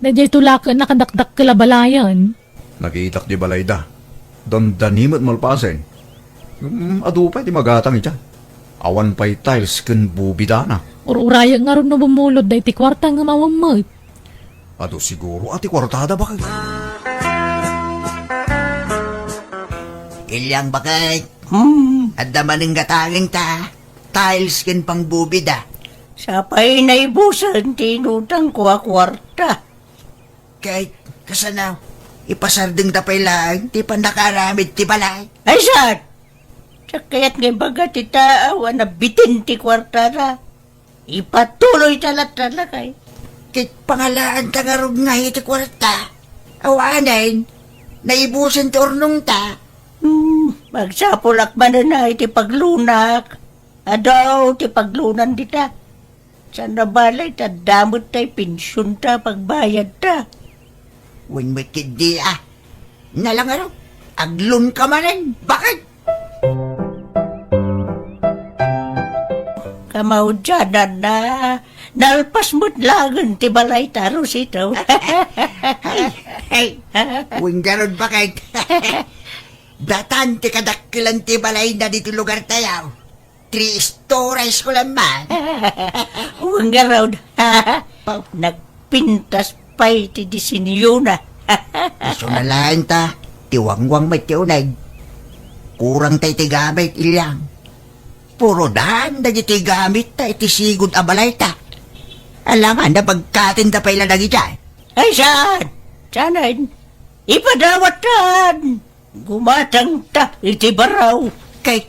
Daytoyto la ket nakadakdakkel a balayen. Nakitak di balayda. Dandani met malpasen. Mm, adu pay ti magatang idiay. Awan pay tiles ken bubidana. Ur-urayek ngarud no bumulod daytoy kuarta ngem awan met. Adu siguro a ti kuartada, bakit? Iliang, bakit? Hmm. Adda manen gatangenta. Tiles ken pangbubida. Sapay naibusen ti inutangko a kuarta. Ket, kasano, ipasardengta pay laeng ti pannakaaramid ti balay? Ay, saan? Sakayat nga ibaga ti tao a nabitin ti kuartada. Ipatuloyta latta, lakay. Ket pangalaanta ngarud nga iti kuarta. Awanen, naibusen ti urnongta. Hmm, magsapulak manen a iti paglunak. Adu ti paglunan dita. Saan a bale, ta adda met tay pensionta, pagbayadta. Wen met ketdi a. Nalangaro, aglunka manen, baket. Kamaudiananna, nalpas met laengen ti balayta, Rosita. Ay, ay. Wen garud, baket. Datan ti kadakkelan ti balayna ditoy lugartayo. Three stories ko lang man. Wen garud. Nagpintas pay ti disenyona. Isu na laeng ta, ti wangwang met ti uneg. Kurang tay ti gamit, Ilyang. Puro daan dagiti gamitta iti sigud a balayta. Alangan, napagkatinda pay la dagidiay. Ay, saan? Saanen? Ipadawattan! Gumatangta iti baro. Kay,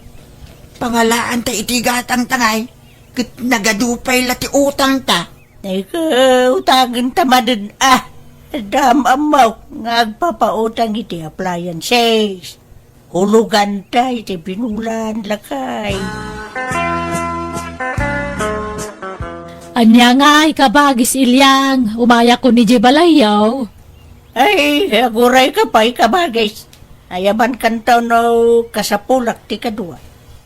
pangalaanta iti gatangta ngay, ket nagadu pay la ti utangta. Ay, kautangenta manen a. Adda am-ammo nga agpapautang iti appliances. Huloganta iti binulan, lakay. Ania ngay, kabagis Ilyang, umayakon idiay balayyo? Ay, agurayka pay, kabagis. Ayabankanto no kasapulak ti kadua.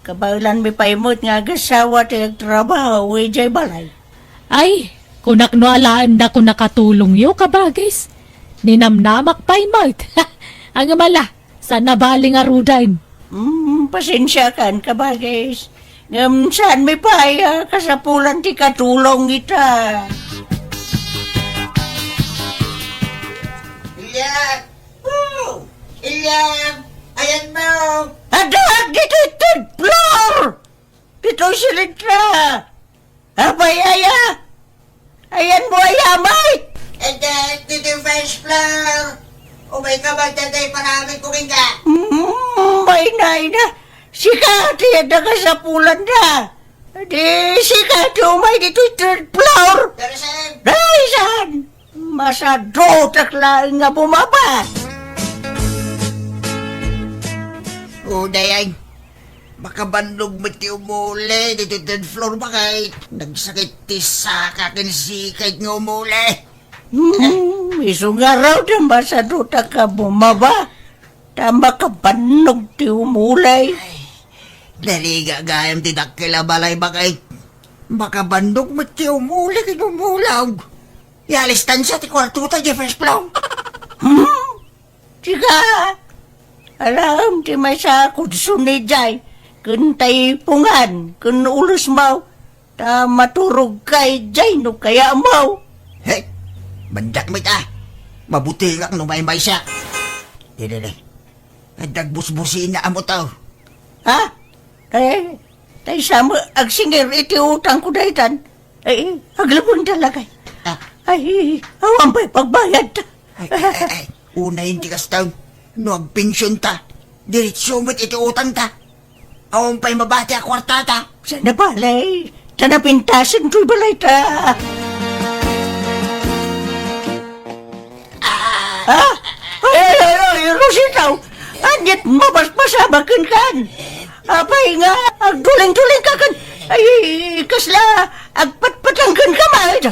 Kabaelanmi pay met nga agassawa ti agtrabaho idiay balay. Ay, kunak no alaendakon a katulongyo, kabagis. Ninamnamak pay met. Ngem ala, saan a bale ngaruden. Hmm, pasensiakan, kabagis. Ngem saanmi pay a kasapulan ti katulong ita. Ilyang! Oh! Ilyang! Ayanmo! Addaak ditoy third floor! Ditoy silidra! Apay aya? Ayanmo aya met? Adda ditoy first floor. Umayka man daytoy paramidko kenka. Mm, maynayna. Sika ti adda kasapulanda. Di sika ti umay ditoy third floor. Pero saan? Daysan! Masadutak laeng nga bumaba. O, dayay. Makabannog met ti umuli ditoy third floor, baket. Nagsakit ti saka ken sikay nga umuli. Hmm, isu ngarud a masadutak a bumaba, ta makabannog ti umuli. Ay, narigat gayam ti dakkel a balay, baket. Makabannog met ti umuli ken umulog. Ialistan sa ti kuartota, idiay first floor. Hmm? Sika, alaem ti maysa a kudson idiay, ken taipongan, ken ulesmo, ta maturogka idiay no kayatmo. He, mandak met a. Mabutengak no maymaysa. Didi, didi. Adda agbusbusina a motor. Ha? Eh, tay sa met agsingir iti utangko daytan. Eh, aglubongta lakay. Ah. Ay, awan pay pagbayadta. Ay, ay, ay, ay. Unayen ti kasta. No agpensionta, diretso met iti utangta. Awan pay mabati a kuartata. Saan a bale, ta napintasen toy balayta. Ah! Ay, ay, ay, Rosita, ania't mabasbasabak kenka? Apay nga agdulingdulingka ken, ay, kasla agpatpatang kenka met?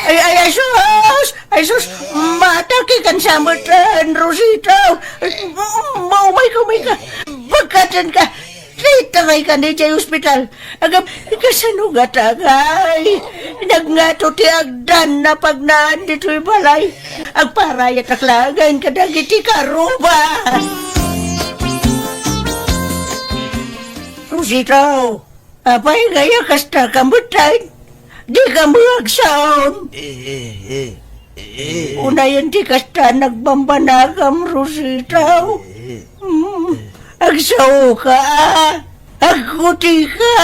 Ay, ay, ay, sus! Ay, sus! Maatake kan sa met, Rosita! Maumayka, umayka! Pagkatenka! Itaray ka idiay ospital. Agam, kasano nga tagay? Nagngato ti agdan a pagnaan ditoy balay. Agparayatak laengen kadagiti karuba. Rosita, apay nga aya kasta ka met? Dika met agsaom. Eh, eh, eh, eh. Unayen ti kasta nagbambanagam, Rosita. Eh, eh. Mm, agsaoka. Agkutika.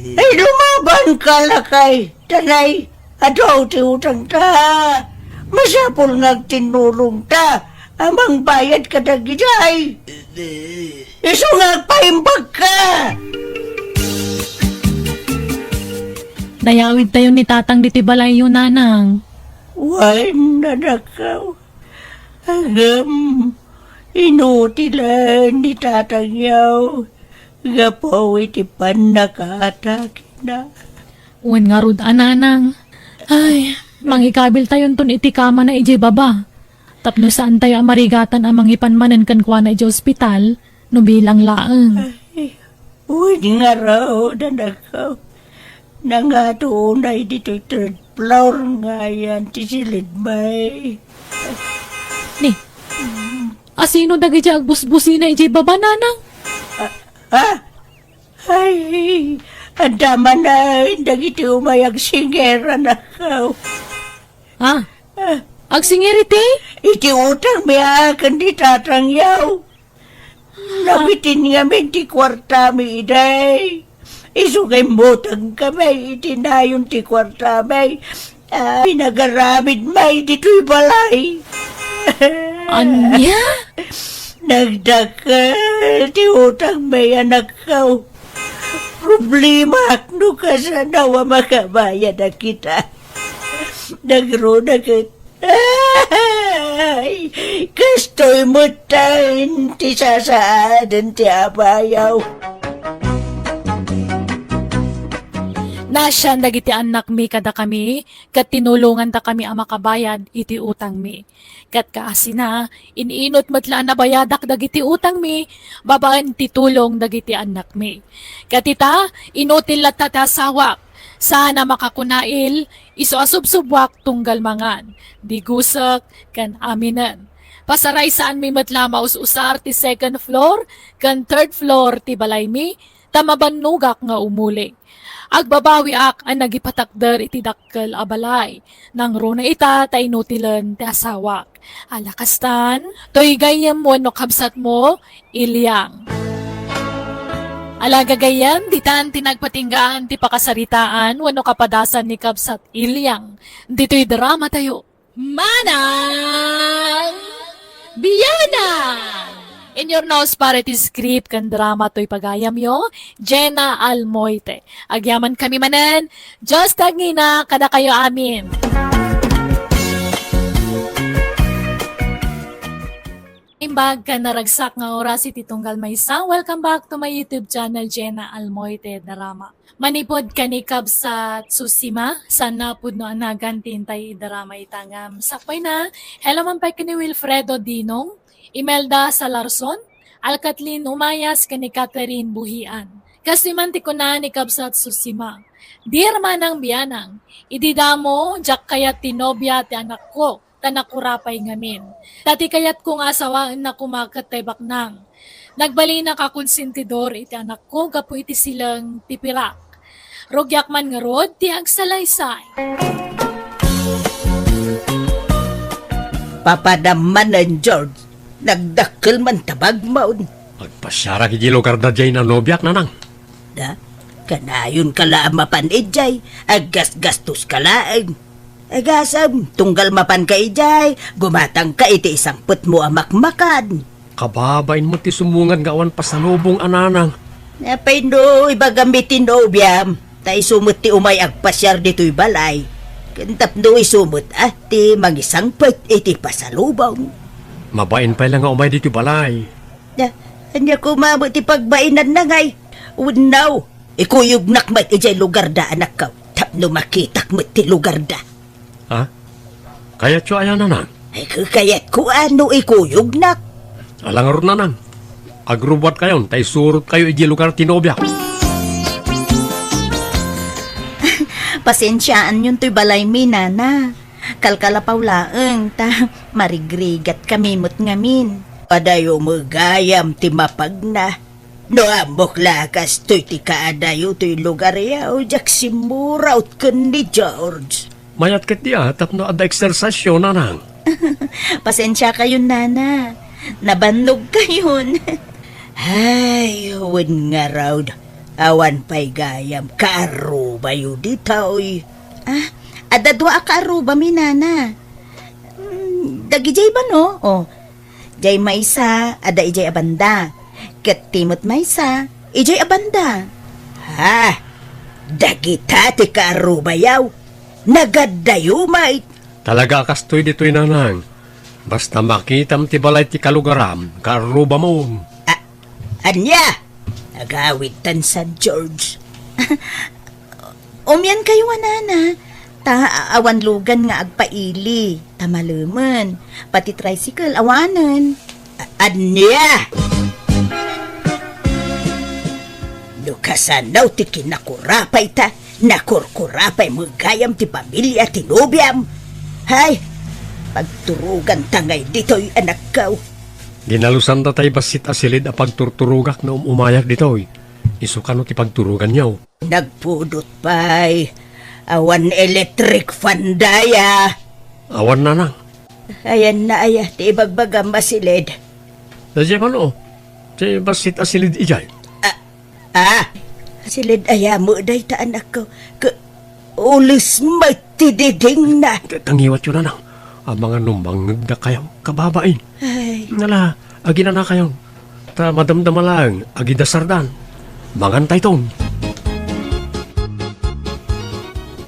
Eh. Ay, lumabanka, lakay. Tanay, adu ti utangta. Masapul nga agtinnulongta a mangbayad kadagiti ay. Eh, eh. Isu nga agpaimbagka! Nayawidtayon ni Tatang ditoy balayyo, Nanang. Wen, anakko. Ngem, inutilen ni Tatangyo gapu iti pannakatakina. Wen ngarud a, Nanang. Ay, mangikabiltayonton iti kamana idiay baba. Tapno saantayo a marigatan a mangipan manen kenkuana idiay ospital no bilang laeng. Ay, wen ngarud, anakko. Nangato unay ditoy third floor nga ayan ti silidmi. Ni, asino dagiti agbusbusina idiay baba, Nanang? Ah, ah? Ay, adda manen dagiti umay agsinger, anakko. Ah, agsinger iti? Iti utangmi a ken ni Tatangyo. Nabitin ngamin ti kuartami idi. Isu nga immutangkami iti nayon ti kuartami. Ah, pinagaramidmi ditoy balay. Ania? Nagdakkel ti utangmi, anakko. Problemaak no kasano a makabayad a kita. Nagruna ket, ay, kastoy metten ti sasaaden ti abayaw. Naasian dagiti annakmi kadakami, ket tinulongantakami a makabayad iti utangmi. Ket kaasina, in-inut met la a nabayadak dagiti utangmi babaen ti tulong dagiti annakmi. Ket ita, inutil latta ti asawak, saan a makakunail, isu a subsubuak tunggal mangan, digusek, ken aminen. Pasaraysaanmi met la a maus-usar ti second floor ken third floor ti balaymi, ta mabannogak nga umuli. Agbabawiak a nagipatakder iti dakkel a balay. Nangruna ita ta inutilen ti asawak. Ala kastan, toy gayyem wenno kabsatmo, Ilyang. Ala gagayyem, ditan ti nagpatinggaan ti pakasaritaan wenno kapadasan ni Kabsat Ilyang ditoy drama tayo. Manang Bianang! In your nose, para iti script ken drama toy pagayamyo, Jenna Almoite. Agyamankami manen, Dios ti agngina kadakayo amin. Imbag ken naragsak nga oras iti tunggal maysa, welcome back to my YouTube channel, Jenna Almoite Drama. Manipud ken ni Kabsat Susima, saan a pudno a nagan ti intay idarama ita ngem sakbayna. Hello man pay ken ni Wilfredo Dinong, Imelda Salarson, Alcatlin Umayas ken ni Catherine Buhian. Kastoy man ti kuna ni Kabsat Susima, "Dear Manang Bianang, idi damo, diak kayat ti nobia ti anakko, ta nakurapay ngamin. Ta ti kayatko nga asawaenna koma ket tay baknang. Nagbalinak a konsentidor iti anakko gapu iti sileng ti pirak. Rugiak man ngarud ti agsalaysay." Papadam manen, George. Nagdakkel man ta bagmon. Agpasiarak idiay lugarda diay nanobiak, Nanang. Da, kanayonka la a mapan idiay, aggasgastoska laeng. Agasem, tunggal mapanka idiay, gumatangka iti isangpetmo a makmakan. Kababain met ti sumungad nga awan pasalubong a, Nanang. Apay no ibagam iti nobiam, ta isu met ti umay agpasiar ditoy balay. Ken tapno isu met a ti mangisangpet iti pasalubong. Mabain pay la nga umay ditoy balay. Da, ania koma met ti pagbainanna ngay? Wenno, ikuyognak met idiay lugarda, anakko, tapno makitak met ti lugarda. Ha? Kayatyo aya, Nanang? Ay, kayatko a no ikuyognak. Ala ngarud, Nanang. Agrubuatkayon ta isurotkayo idiay lugar ti nobiak. Pasensiaanyon toy balaymi, Nana. Kalkalapaw laeng ta marigrigatkami met ngamin. Adayo met gayam ti mapagna. No ammok la a kastoy ti kaadayo toy lugaryo, diak simmuraot ken ni George. Mayat ketdi a tapno adda eksersisyo, Nanang. Pasensiakayon, Nana. Nabannogkayon. Ay, wen ngarud, awan pay gayam kaarrubayo ditoy. Ah, adda dua a kaarrubami, Nana. Mm, dagidiay ba, no? Oh, diay maysa, adda idiay a banda. Ket ti met maysa, idiay a banda. Ha? Dagita ti kaarrubayaw, nagaddayo met. Talaga a kastoy ditoy, nanang. Basta makitam ti balay ti kalugaram, kaarrubamon. A-, ania? Agawidtan San George. Umian kayo a nana, ta awan lugan nga agpaili, ta malemen, pati tricycle, awanen. A-, ania? No kasano ti kinakurapay ta, nakurkurapay met gayam ti pamilia ti nobiam. Hay, pagturoganta ngay ditoy, anakko. Ginalusanta tay bassit a silid a pagturturogak no um-umayak ditoy. Isu kano ti pagturoganyo? Nagpudot pay. Awan electric fan daya. Awan, nanang. Ayanna aya ti ibagbagam a silid? Daydiay man, o. Ti bassit a silid idiay. Ah, ah. Silid aya met dayta, anakko. Ke-, ules met ti didingna. Ta-, tangiwatyo, nanang. Amangan no mangngegdakayo, kababain. Ay. Nala, aginanakayon. Ta madamdama laeng, agidasardan. Mangantayton.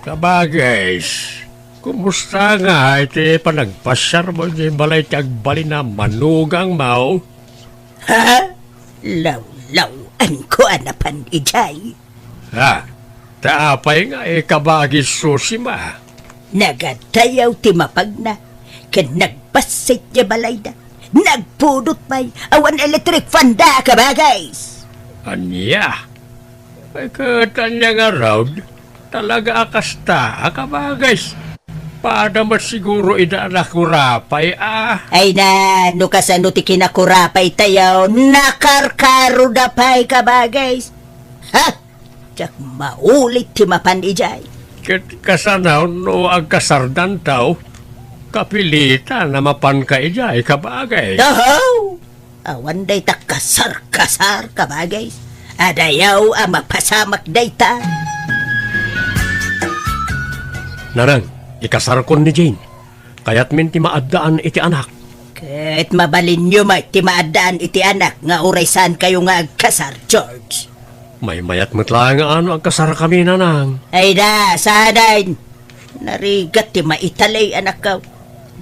Kabagis, kumusta nga iti panagpasiarmo iti balay ti agbalin a manugangmo? Ha? Lawlaw-anko a napan idiay. Ha? Ta apay nga, eh, kabagis Susima? Nagaddayaw ti mapagna, ken nagbassit ti balayda. Nagpudot pay, awan electric fan da, kabagis. Ania? Ay, ket ania ngarud? Talaga a kasta a kabagis. Pada met siguro ida a nakurapay a. Ay na, no kasano ti kinakurapay tayo, nakarkaroda pay, kabagis. Ha? Diak maulit ti mapan idiay. Ket kasano no agkasardanto, kapilitan a mapanka idiay, kabagis. Oho! Awan dayta kasar-kasar, kabagis. Adayaw a mapasamak dayta. Nanang, ikasarkon ni Jane. Kayatmin ti maaddaan iti anak. Ket mabalinyo met ti maaddaan iti anak nga uray saankayo nga agkasar, George. Maymayat met laeng a no agkasarkami, nanang. Ay da, saanen. Narigat ti maitalay, anakko.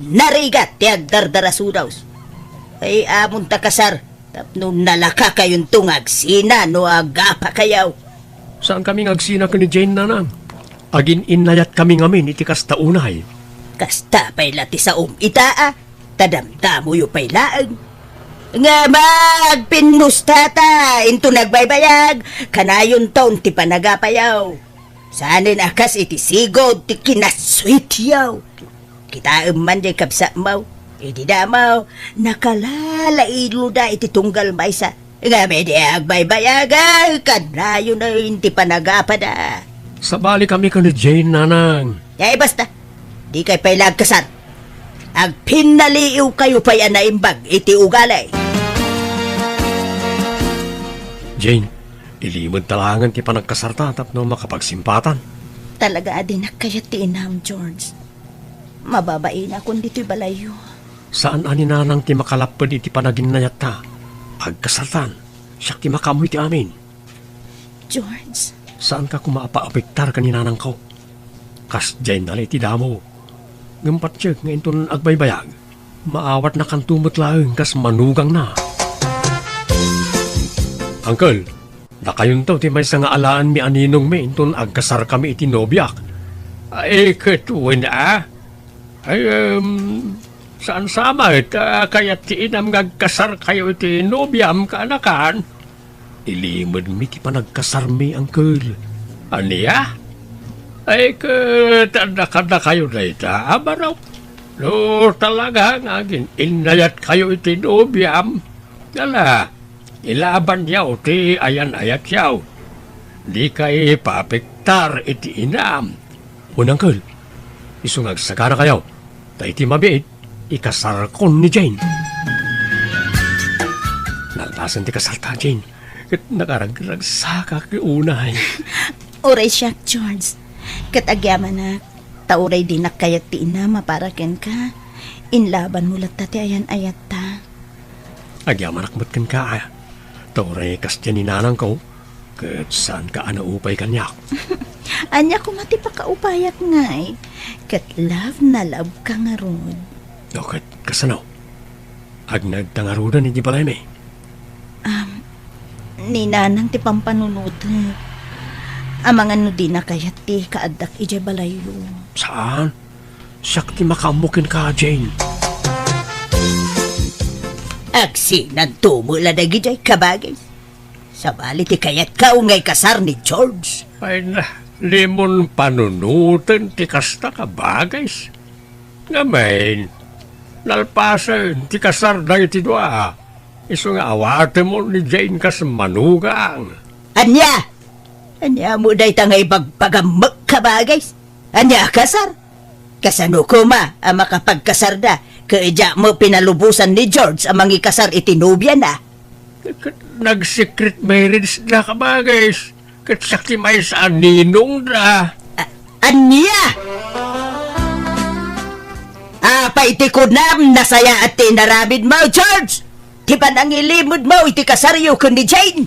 Narigat ti agdardarasudaw. Ay, amonta kasar. Tapno nalakakayonto nga agsina no agapakayo. Saankami nga agsina ken ni Jane, nanang. Agin-innayatkami ngamin iti kasta unay. Kasta pay la ti saom ita a, ta damdamoyo pay laeng. Ngem agpinnusta ta, inton agbaybayag, kanayonton ti panagapayo. Saanen a kas iti sigud ti kinasweetyo. Kitaem man diay kabsatmo, idi damo, nakalalailo da iti tunggal maysa. Ngem idi agbaybayag, ay, kanayon ti panagapada. Sabalikami ken ni Jane, nanang. Ay, basta. Dikay pay la agkasar. Agpinnaliiwkayo pay a naimbag iti ugali. Jane, ilimedta laengen ti panagkasarta tapno makapagsimpatan. Talaga a dinak kayat ti inam, George. Mababainakon ditoy balayyo. Saan a ni nanang ti makalapped iti panaginnayatta. Agkasartan, siak ti makaammo iti amin. George. Saanka koma a paapektar ken ni nanangko. Kasdiay nala iti damo. Ngem patiek nga inton agbaybayag, maawatnakanto met laeng kas manugangna. Uncle, dakayonto ti maysa nga alaenmi a ninongmi inton agkasarkami iti nobiak. Ay, ket wen a? Ay, em, saan sa met a kayat ti inam nga agkasarkayo iti nobiam, kaanakan? Ilimedmi ti panagkasarmi, uncle. Ania? Ay, ket adda kadakayo dayta a baro? No talaga nga agin-innayatkayo iti nobiam, ala, ilabanyo ti ayan-ayatyo. Dikay paapektar iti inam. Wen, uncle, isu nga agsaganakayo, ta iti mabiit, ikasarkon ni Jane. Nalpasen ti kasarta, Jane, ket nakaragragsakak unay. Uray siak, George, ket agyamanak, ta uray dinak kayat ti inam a para kenka, inlabanmo latta ti ayan-ayatta. Agyamanak met kenka, a, ta uray kasdiay ni nanangko, ket saanka a naupay kaniak. Ania koma ti pakaupayak ngay? Ket love na love ka ngarud. O, ket kasano? Agnaedta ngaruden iti balaymi? Am, ni Nanang ti pampanunotek. Amangan no dina kayat ti kaaddak idiay balayyo. Saan? Siak ti makaammo kenka, Jane. Agsinanto met la dagidiay, kabagis. Sabali ti kayatko nga ikasar ni George. Ay na, dimon panunoten ti kasta, kabagis. Ngamin, nalpasen ti kasar dagiti dua. Isu nga awatemon ni Jane kas manugang. Ania? Ania mo dayta nga ibagbagam met, kabagis? Ania a kasar? Kasano koma a makapagkasarda ket diak met pinalubosan ni George a mangikasar iti nobiana? Ket nag-secret marriage da, kabagis. Ket siak ti maysa a ninongda. A-, ania? Apay ti kunam, nasayaat ti inaramidmo, George? Ti panangilimedmo iti kasaryo ken ni Jane?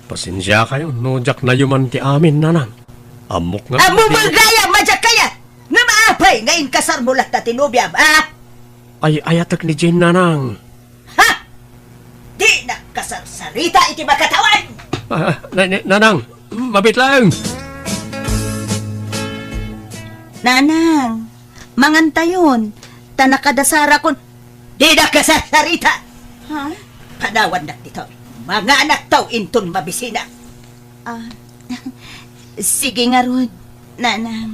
Pasensiakayo no diak nayuman ti amin, Nanang. Ammok nga Ammom gayam a diak kayat! Ngem apay nga inkasarmo latta ti nobiam, a? Ay-ayatek ni Jane, Nanang. Ha? Dinak kasarsarita iti makatawan! Ah, na-, na-, Nanang, mabiit laeng. Nanang, mangantayon, ta nakadasarakon. Dinak kasarsarita! Ha? Panawannak ditoy. Manganakto inton mabisinak. Ah, sige ngarud, Nanang.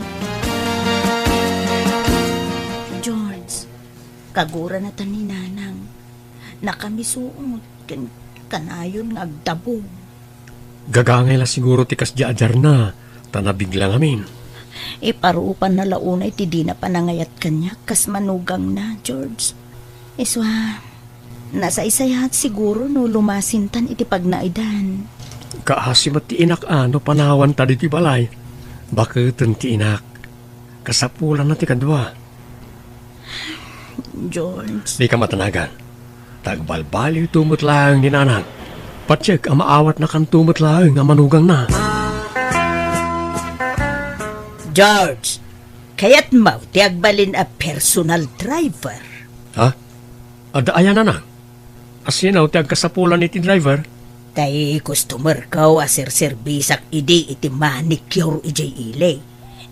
George, kagurana ta ni Nanang. Nakamisuot ken kanayon nga agdabog. Gagangay la siguro ti kasdiay a diarna, ta nabigla ngamin. Iparupanna la unay ti dina panangayat kaniak kas manugangna, George. Isu a, nasaysayaat siguro no lumasintan iti pagnaedan. Kaasi met ti inak a no panawanta ditoy balay. Baketen ti inak. Kasapulanna ti kadua. George. Dika matanagan. Ta agbalbaliwto met laeng ni Nanang. Patiek a maawatnakanto met laeng a manugangna. George, kayatmo ti agbalin a personal driver? Ha? Adda aya, Nanang? Asino ti agkasapulan iti driver? Tay customerko a serserbisak idi iti manicure idiay ili,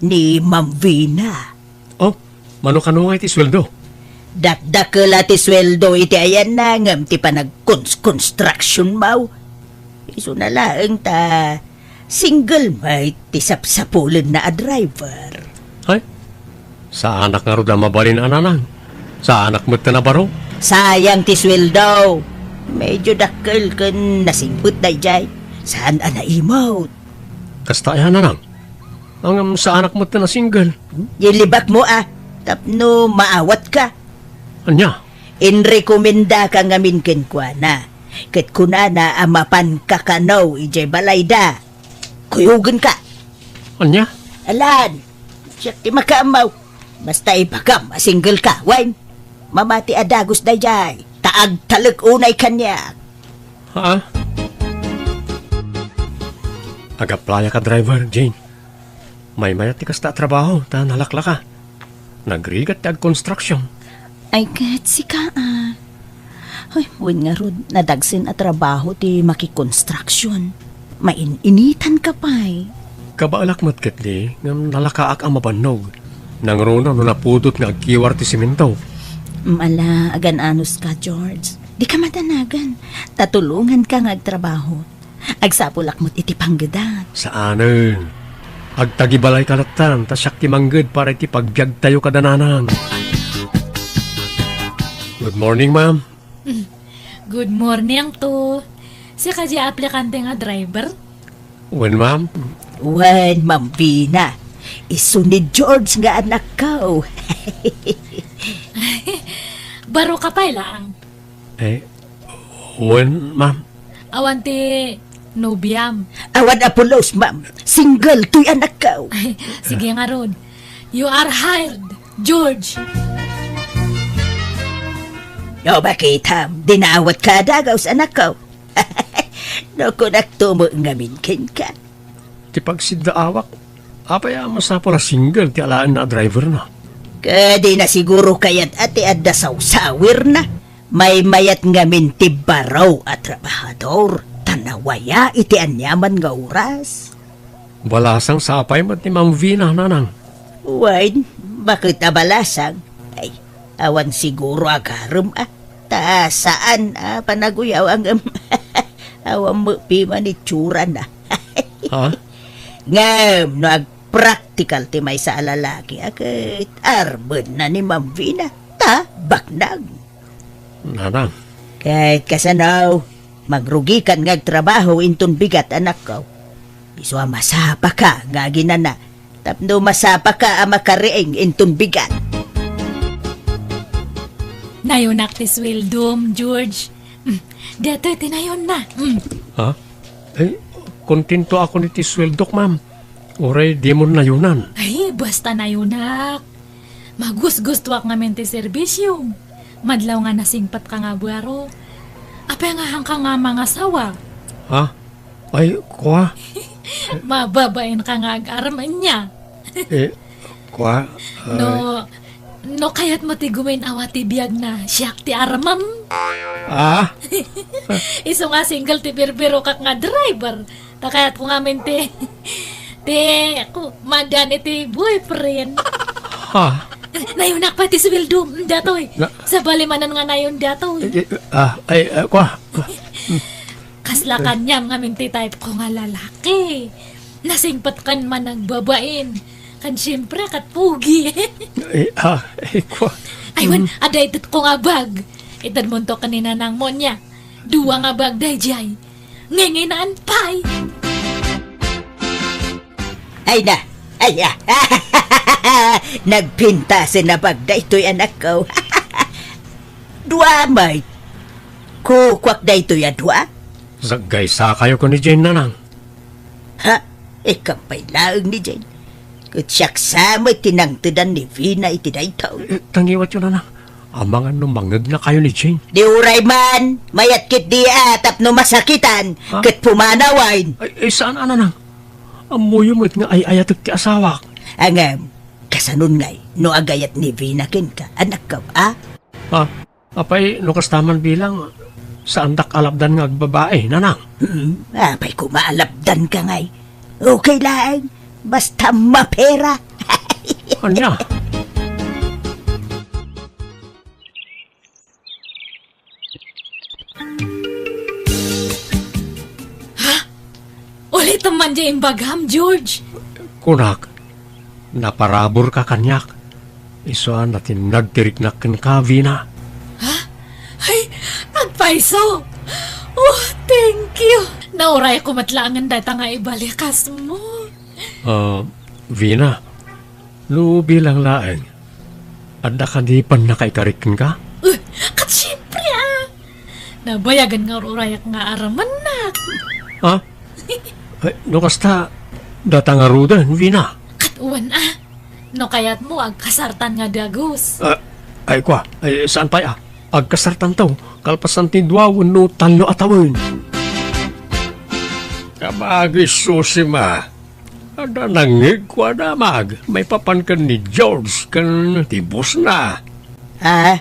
ni Ma'am Vina. Oh, mano kano nga iti sueldo? Dakdakkel a ti sueldo iti ayanna ngem ti panagkons-construction mo. Isuna laeng ta single met ti sapsapulenna a driver. Ay, saanak ngarud a mabalin a Nanang. Saanak met a baro. Sayang ti sueldo. Medyo dakkel ken nasingpet daydiay. Saan a naimot. Kasta aya, Nanang? Ngem saanak met a single. Ilibakmo a, tapno maawatka. Ania? Inrekomendaka ngamin kenkuana. Ket kunana a mapanka kano idiay balayda. Kuyogenka. Ania? Alan, siak ti makaammo. Basta ibagam a single ka, wen? Mamati a dagus daydiay, ta agtalek unay kaniak. Ha? Ag-applyak a driver, Jane. Maymayat ti kasta a trabaho, ta nalaklaka. Nagrigat ti agkonstruksyon. Ay, ket sika a. Ay, wen ngarud, nadagsen a trabaho ti makikonstruksyon. Main-initan ka pay. Kabaelak met ketdi, ngem nalakaak a mabannog. Nangruna no napudot nga agkiwar ti semento. Mm, ala, agan-anos ka, George. Dika madanagan. Ta tulonganka nga agtrabaho. Agsapulak met iti panggedak. Saanen. Agtagibalayka lattan, ta siak ti mangged para iti pagbiagtayo kada Nanang. Good morning, ma'am. Good morning to. Sika di aplikante nga driver? Wen, ma'am. Wen, Ma'am Vina. Isu ni George nga anakko. Baro ka pay laeng. Eh, wen, ma'am. Awan ti nobiam? Awan a pulos, ma'am. Single toy anakko. Sige ngarud. You are hired, George. No, bakitam, dinawatka a dagus, anakko. No, kunakto met ngamin kenka. Ti pagsiddaawak, Apay a masapul a single ti alaenna a driverna? Kadi na siguro kayat a ti adda sawsawirna. Maymayat ngamin ti baro a trabahador, ta nawaya iti aniaman nga oras. Balasang sapay met ni Ma'am Vina, nanang. Wen, baket a balasang. Ay, awan siguro agarem a. Ta saan a panaguyaw ngem awan met piman itsurana. Ha? Ngem no agpraktikal ti maysa a lalaki, a ket armenna ni Ma'am Vina, ta baknag. Nanang. Ket kasano, magrugikan nga agtrabaho inton bigat, anakko. Isu a masapaka nga aginana, tapno masapaka a makariing inton bigat. Nayunak ti sueldom, George. Mm, datoy ti nayonna. Mm. Ha? Eh, kontentoakon iti sueldok, ma'am. Uray dimon nayunan. Ay, basta nayunak. Magusgustoak ngamin ti serbisiom. Madlaw nga nasingpetka nga baro. Apay nga haanka nga mangasawa? Ha? Ay, kua? Mababainka nga agarem ania. Eh, kua? No, ay, no kayatmo ti gumin-awa ti biagna, siak ti aramem. Ah? Isu nga single ti birbirokak nga driver. Ta kayatko ngamin ti, ti, ku, madan iti boyfriend. Ha? Nayunak pay ti sueldo, mm, datoy. Na- Sabali manen nga nayon datoy. Eh, eh, ah, ay, ah, kua? Kasla kaniam ngamin ti type ko nga lalaki. Nasingpet ken managbabain. Ken siempre, ket pugi. Eh, ah, eh, kua? Ay, wen, mm, adda itedko nga bag. Itedmonto ken ni nanangmo nia. Dua nga bag daydiay. Ngengenaan pay. Ay na, ay, ah. Nagpintasen a bag daytoy, anakko. Dua met. Kukuak daytoy a dua. Saggaysakayo ken ni Jane, nanang. Ha? Ikkan pay laeng ni Jane. Ket siak sa met ti nangtedan ni Vina iti daytoy. Eh, tangiwatyo, nanang. Amangan no mangegnakayo ni Jane. Di uray man, mayat ketdi a tapno masakitan, ha? Ket pumanawen. Ay, ay, saan a, nanang? Ammoyo met nga ay-ayatek ti asawak. Ngem, kasanon ngay no agayat ni Vina kenka, anakko, a? Ha? Apay, no kasta man bilang, saandak a lapdan nga agbabai, nanang? Hmm, apay koma a lapdanka ngay? Okay laeng, basta mapera. Ania? Ha? Ulitem man diay imbagam, George. Kunak, naparaburka kaniak. Isu a natinnag ti riknak kenka, Vina. Ha? Ay, agpayso! Oh, thank you! Naurayko met laengen dayta nga ibalikasmo. Ah, Vina, no bilang laeng, adda kadi pannakaikarik kenka? Uh, ket siempre, ah! Nabayagen nga ur-urayak nga aramennak. Ha? Ay, no kasta, data ngaruden, Vina. Ket wen, ah. No kayatmo, agkasartan nga dagus. Ah, ay, kua, ay, saan pay, ah? Agkasartanto, kalpasan ti dua wenno tallo a tawen. Kabagis, Susima. Adda nangngeg ko a damag maipapan ken ni George ken ti bossna. Ah?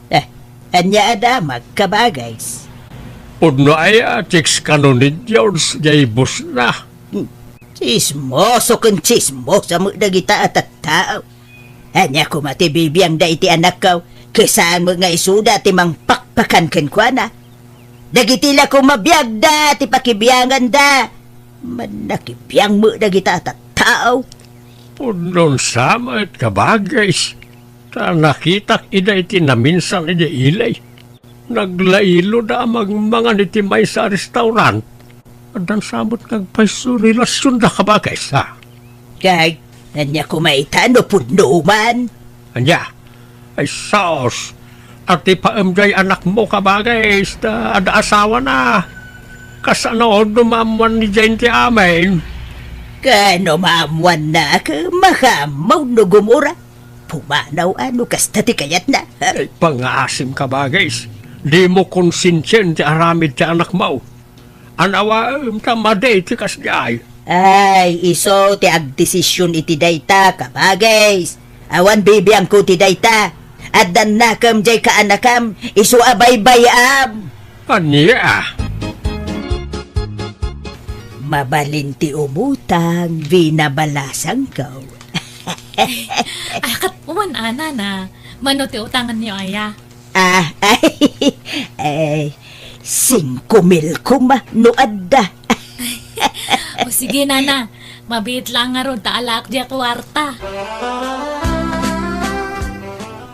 Eh, ania a damag, kabagis? Pudno aya a chicks kano ni George jay bossna? Hmm. Chismoso ken chismosa met dagita a tattao. Ania koma ti bibiangda iti anakko, ket saan met nga isuda ti mangpakpakan kenkuana? Dagiti la koma biagda ti pakibianganda. Mannakibiang met dagita a tattao. Pudno sa met, kabagis, ta nakitak ida iti naminsan idiay ili. Naglailoda a mangmangan iti maysa a restaurant. Addan sa met nga agpayso relasionda, kabagis, ha? Kay, ania koma ita no pudno man? Ania? Ay, sus! Atipaem jay anakmo, kabagis, ta adda asawana. Kasano no maammoan ni Jane ti amin? Kano maammoanna, ket makaammo no gumura? Pumanaw a no kasta ti kayatna, ha? Ay, pangngaasim, kabagis. Dimo konsensien ti aramid ti anakmo. Anawaem ta madi ti kasdiay. Ay, isu ti agdesisyon iti dayta, kabagis. Awan bibiangko ti dayta. Addannakem diay kaanakam, isu a baybay-am. Ania? Mabalin ti umutang, Vina balasangko. Ay, ket wen a, nana. Mano ti utangenyo aya? Ah, ay, ay, singko mil koma no adda. O sige, nana. Mabiit lang ngarud ta alaak diay kuarta.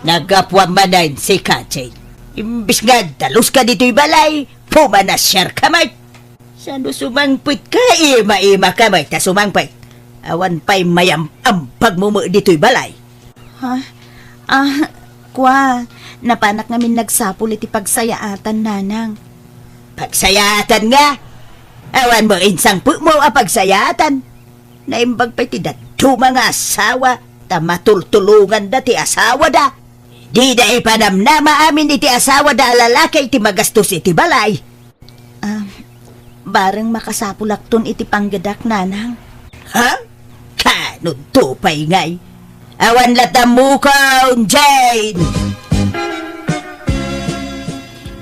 Naggapuam manen sika, Jane. Imbes nga daluska ditoy balay, pumanasiarka met. Sano sumangpetka, ima-imaka met ta sumangpet. Awan pay mayam-ambagmo met ditoy balay. Ha? Ah, kua, napanak ngamin nagsapul iti pagsayaatan, nanang. Pagsayaatan nga? Awan met insangpetmo a pagsayaatan. Naimbag pay ti dadduma nga asawa, ta matultulonganda ti asawada. Dida ipanamnama amin iti asawada a lalaki ti magastos iti balay. Ah, bareng makasapulakton iti panggedak, nanang. Ha? Kanudto pay ngay? Awan latta mukon, Jane!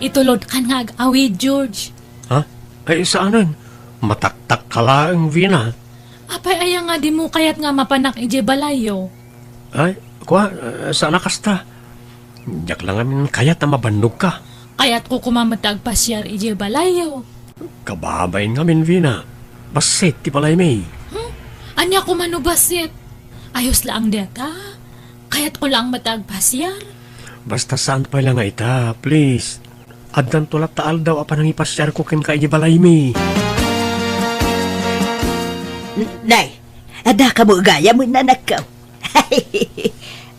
Itulodkan nga ag-awid, George. Ha? Ay, saanen? Mataktakka laeng, Vina. Apay aya nga dimo kayat nga mapanak idiay balayyo? Ay, kua, eh, saan a kasta. Diak la ngamin kayat a mabannogka. Kayatko koma met ti agpasiar idiay balayyo. Kababain ngamin, Vina. Bassit ti balaymi. Hmm? Ania koma no bassit? Ayos laeng dayta. Kayatko laeng met ti agpasiar. Basta saan pay la nga ita, please. Addanto latta aldaw a panangipasiarko kenka idiay balaymi. N-, nay, adda kamo gayam, nanakko.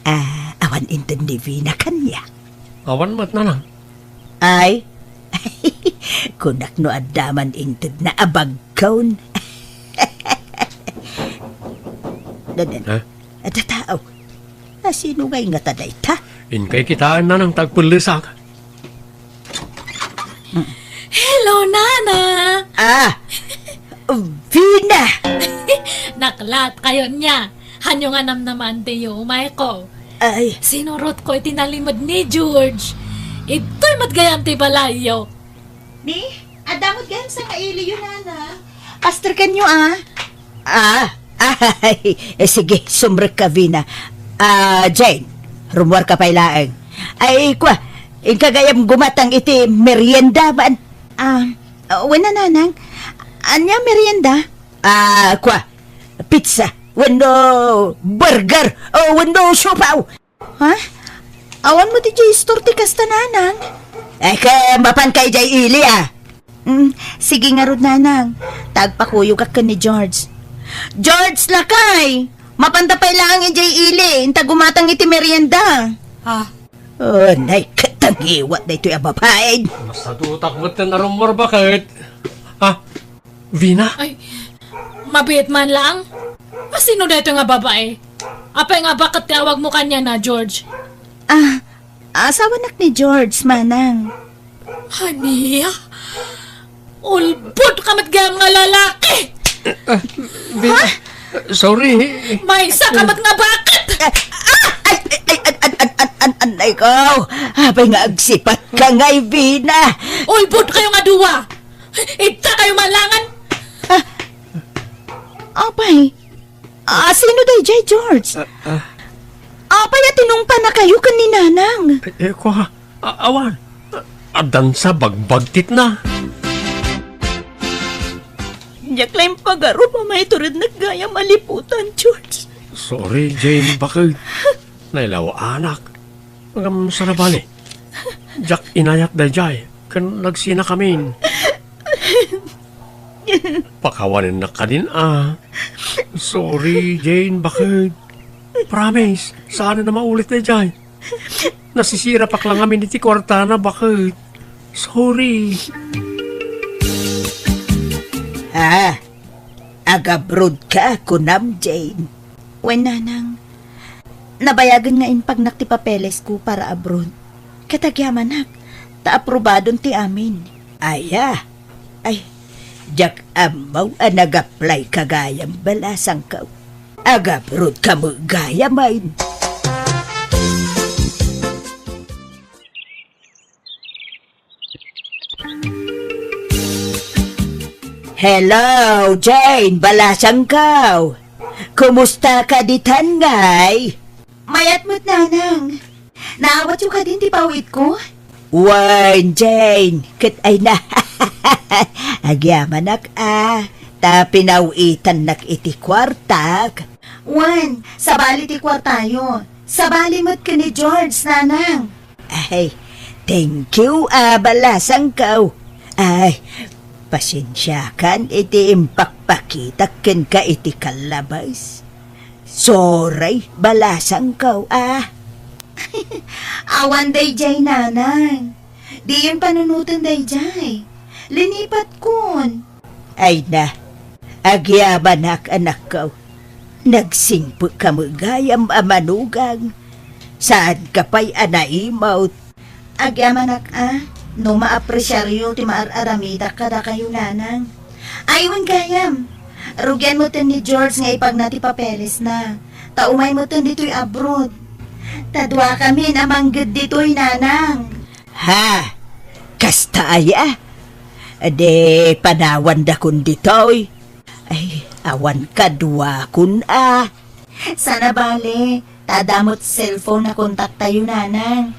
Ah, awan inted ni Vina kaniak. Awan met, nanang. Ay, kunak no adda man intedna a bagkon. Dadan. Ha? Adda tao. Asino ngay ngata dayta? Inkay kitaen, nanang, ta agpellesak. Hello, Nana! Ah! Vina! Naklat kayo niya. Hanyo nga namnamaan ti yumayko. Ay. Sinurotko iti nalimed ni George. Idtoy met gayam ti balayyo. Ni, adda met gayam sangailiyo, Nana. Pastor kanyo, ah. Ah, ay, eh, sige, sumrekka, Vina. Ah, Jane, rummuarka pay laeng. Ay, kua, inka gayam gumatang iti merienda, man. Ah, wen a, nanang. Ania merienda? Ah, kua, pizza, wenno burger, o wenno siopaw. Ha? Awan met idiay istor ti kasta, nanang. Eh, ket mapanka idiay ili, ah. Mm, sige ngarud, nanang. Ta agpakuyogak ken ni George. George, lakay! Mapanta pay laeng idiay ili, inta gumatang iti merienda. Ah. Oh, nay, katangiwat daytoy a babaen. Masadutak met ten a rummuar, baket. Ah, Vina? Ay, mabiit man laeng. Asino daytoy nga babae? Apay nga baket ti awagmo kaniana, George? Ah, asawanak ni George, manang. Ania? Ulbod ka met gayam nga lalaki! Ah, Vina, sorry. Maysa ka met nga baket! Ah, ay, ay, ay, an, an, an, an, an, ay, ko. Apay nga agsipat ka ngay, Vina. Ulbod kayo nga dua! Idta kayo malangan! Ah, apay, ah, sino daydiay, George? Ah, ah. Apay a tinungpanakayo ken ni Nanang? Eh, eh, kua, a-, awan. Addan sa bagbagtitna. Diak la impagarup a maiturednek gayam a liputan, George. Sorry, Jane, baket. Nailaw-anak. Ngem saan a bale. Diak inayat daydiay, ken nagsinakamin. Pakawanennak kadin a. Sorry, Jane, baket. Promise, saan a maulit daydiay. Nasisirapak la ngamin iti kuartana, baket. Sorry. Ah, Agabroad ka, kunam, Jane? Wen, Nanang. Nabayagen nga impagnak ti papelesko para abroad. Ket agyamanak, ta aprobadon ti amin. Aya. Ay, Diak ammo a nag-apply ka gayam, balasangko. Ag-abroad ka met gayam, ay. Hello, Jane, balasangko. Kumusta ka ditan ngay? Mayat met, nanang. Naawatyo kadin ti pawitko? Wen, Jane, ket ay na. Agyamanak a, ta pinawitannak iti kuartak. Wen, sabali ti kuartayo. Sabali met ken ni George, nanang. Ay, thank you, a, balasangko. Ay, pasensiakan iti impakpakitak kenka iti kallabas. Sorry, balasangko, a. Awan daydiay, nanang. Diyon panunoten daydiay. Linipatkon. Ay na, agyamanak, anakko. Nagsingpet ka met gayam a manugang. Saanka pay a naimut. Agyamanak a, no maapresiaryo ti maar-aramidak kadakayo, nanang. Ay, wen gayam. Rugian metten ni George nga ipagna ti papelesna. Ta umay metten ditoy abroad. Ta duakamin a mangged ditoy, nanang. Ha? Kasta aya? Di panawandakon ditoy. Ay, awan kaduakon a. Sana bale, ta adda met cellphone a kontaktayo, nanang.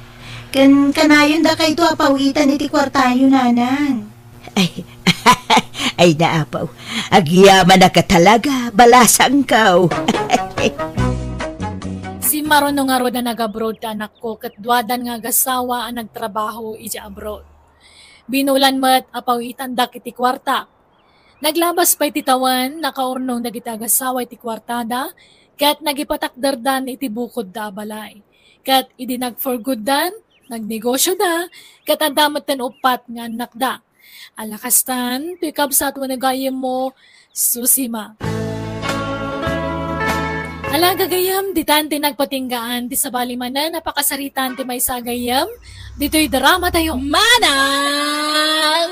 Ken kanayon dakayto a pawitan iti kuartayo, nanang. Ay, ay, naapaw. Agyamanak a talaga, balasangko. Simmaruno ngarud a nag-abroad ti anakko ket duadan nga agassawa a nagtrabaho idiay abroad. Binulan met a pawitandak iti kuarta. Naglabas pay ti tawen, nakaurnong dagiti agassawa iti kuartada, ket nagipatakderdan iti bukodda a balay. Ket idi nag-for good dan, nagnegosioda, ket adda metten uppat nga annakda. Ala kastan, toy kabsat wenno gayyemmo, Susima. Ala gagayyem, ditan ti nagpatinggaan ti sabali manen a pakasaritaan ti maysa a gayyem ditoy drama tayo. Manang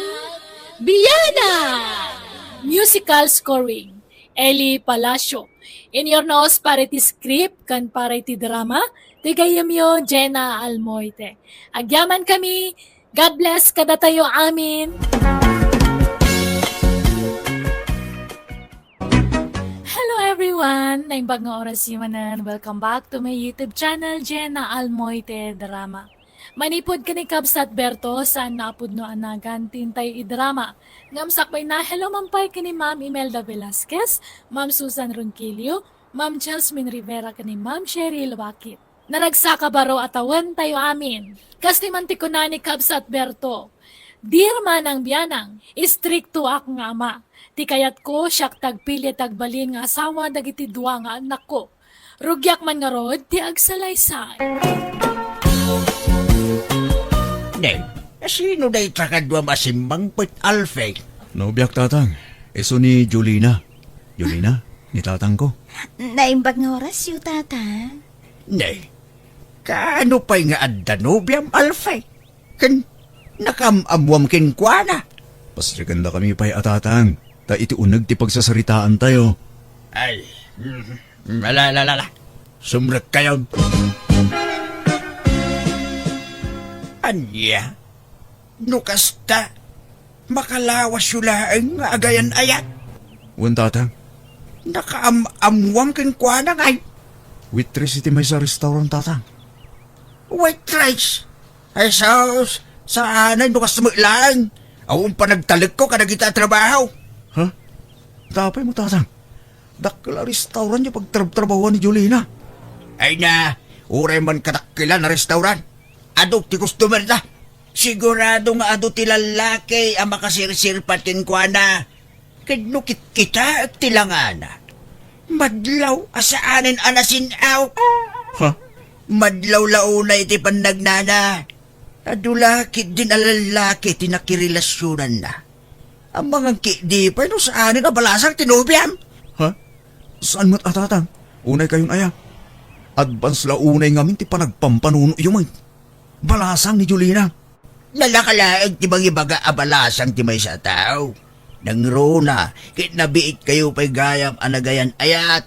Bianang! Musical scoring, Eli Palacio. Inurnos para iti script ken para iti drama, ti gayyemyo, Jenna Almoite. Agyamankami, God bless kadatayo amin. Hello everyone! Naimbag nga oras manen. Welcome back to my YouTube channel, Jenna Almoite Drama. Manipud ken ni Kabsat Berto, saan nga a pudno a nagan ti intay idrama. Ngem sakbayna, hello man pay ken ni Ma'am Imelda Velasquez, Ma'am Susan Ronquillo, Ma'am Jasmine Rivera ken ni Ma'am Cheryl Wakit. Naragsak a baro a tawen tayo amin. Kas ti man ti kuna ni Kabsat Berto, "Dear Manang Bianang, istriktoak nga ama. Ti kayatko, siak ti agpili ti agbalin nga asawa dagiti dua nga annakko. Rugiak man ngarud ti agsalaysay." Ne, sino dayta kaduam a simmangpet, Alfie? Nobiak, Tatang. Isu ni Jolina. Jolina, ni tatangko. Naimbag nga orasyo, Tatang. Ne, kaano pay nga adda nobiam, Alfie? Ken nakaam-ammoam kenkuana? Pasirikendakami pay a, Tatang, ta iti uneg ti pagsasaritaantayo. Ay, mm, ala, ala, ala. Sumrekkayon. Ania? No kasta, makalawasyo laeng nga agayan-ayat. Wen, Tatang. Nakaam-ammoam kenkuana ngay? Waitress iti maysa a restaurant, Tatang. Waitress? Ay, sus, saanay no kasta met laeng. Awan panagtalekko kadagita a trabaho. Ha? Apay mo, Tatang? Dakkel a restaurant ti pagtrabtrabahoan ni Jolina. Ay na, uray man kadakkelan a restaurant. Adu ti customer da. Sigurado nga adu ti lallaki a makasirsirpat kenkuana. Ket no kitkitaek ti langana, madlaw a saanen a nasin-aw. Ha? Madlaw la unay iti pannagnana. Adu la ketdin a lallaki ti nakirelasionanna. Amangan ketdi pay no saanen a balasang ti nobiam. Ha? Saan met a, Tatang? Unay kayon aya? Advance la unay ngamin ti panagpampanunoyo met. Balasang ni Jolina. Nalaka laeng ti mangibaga a balasang ti maysa a tao. Nangruna, ket nabiit kayo pay gayam a nagayan-ayat.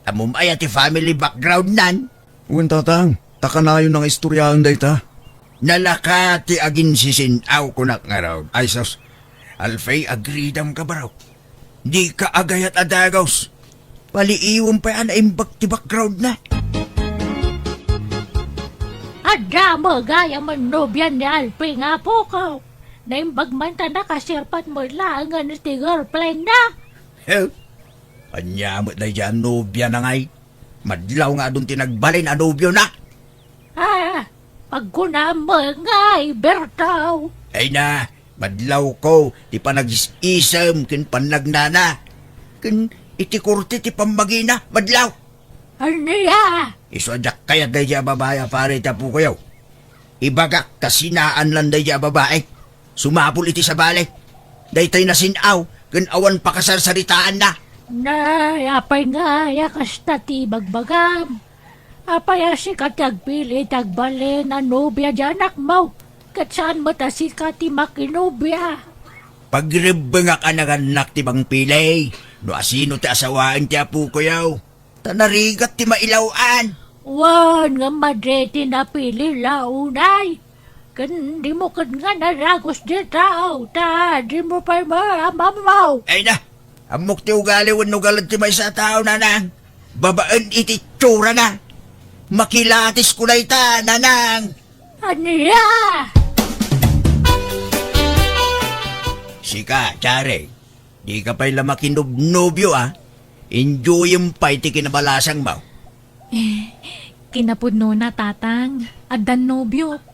Ammom aya ti family background nan? Wen, Tatang, ta kanayon nga istoryaen dayta. Nalaka ti aginsisin-aw kunak ngarud. Ay sus, Alfie, agridam ka, baro. Di ka agayat a dagus. Paliiwem pay a naimbag ti background na. Adda met gayam a nobia ni Alfie nga apok. Naimbag man ta nakasirpat met laengen iti girlfriend na. He? Ania met daydiay a nobia na ngay? Madlaw nga adun ti nagbalin a nobio na. Ah, pagkunam ngay, Bertaw. Ay na, madlawko ti panagis-isem ken pannagnana. Ken iti korte ti pammagina, madlaw. Ania? Isu a diak kayat daydiay a babai a pari ti apokoyo. Ibagak ta sinaan lan daydiay a babai. Sumapul iti sabali. Daytay nasin-aw ken awan pakasarsaritaanna. Nay, apay ngay a kasta ti ibagbagam? Apay a sika ti agpili iti agbalin a nobia ti anakmo, ket saan met a sika ti makinobia? Pagrebbengak a nagannak ti mangpili no asino ti asawaen ti apokoyo. Ta narigat ti mailaw-an. Wen, ngem madi ti napili la unay. Ken dimo ket nga naragus dita, ta dimo pay maammo. Ay na, ammok ti ugali wenno galad ti maysa a tao, nanang. Babaen iti itsurana. Makilatis ko dayta, nanang. Ania? Sika, Chare, di ka pay la makinobnobio, a? Enjoyem pay ti kinabalasangmo. Eh, kinapudnona, Tatang, addan nobiok.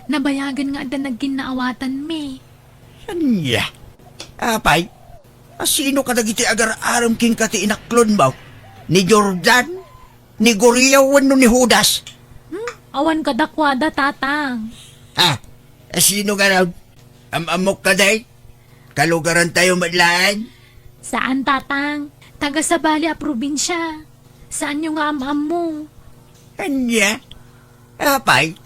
Nabayagen nga adda nagkinnaawatanmi. Ania? Apay, asino kadagiti agar-arem kenka ti inaklonmo? Ni Jordan? Ni Guriao wenno ni Judas? Hmm? Awan kadakuada, Tatang. Ha? Asino ngarud? Am-ammok kadi? Kalugarantayo met laeng? Saan, Tatang. Taga sabali a probinsia. Saanyo nga am-ammo? Ania? Apay,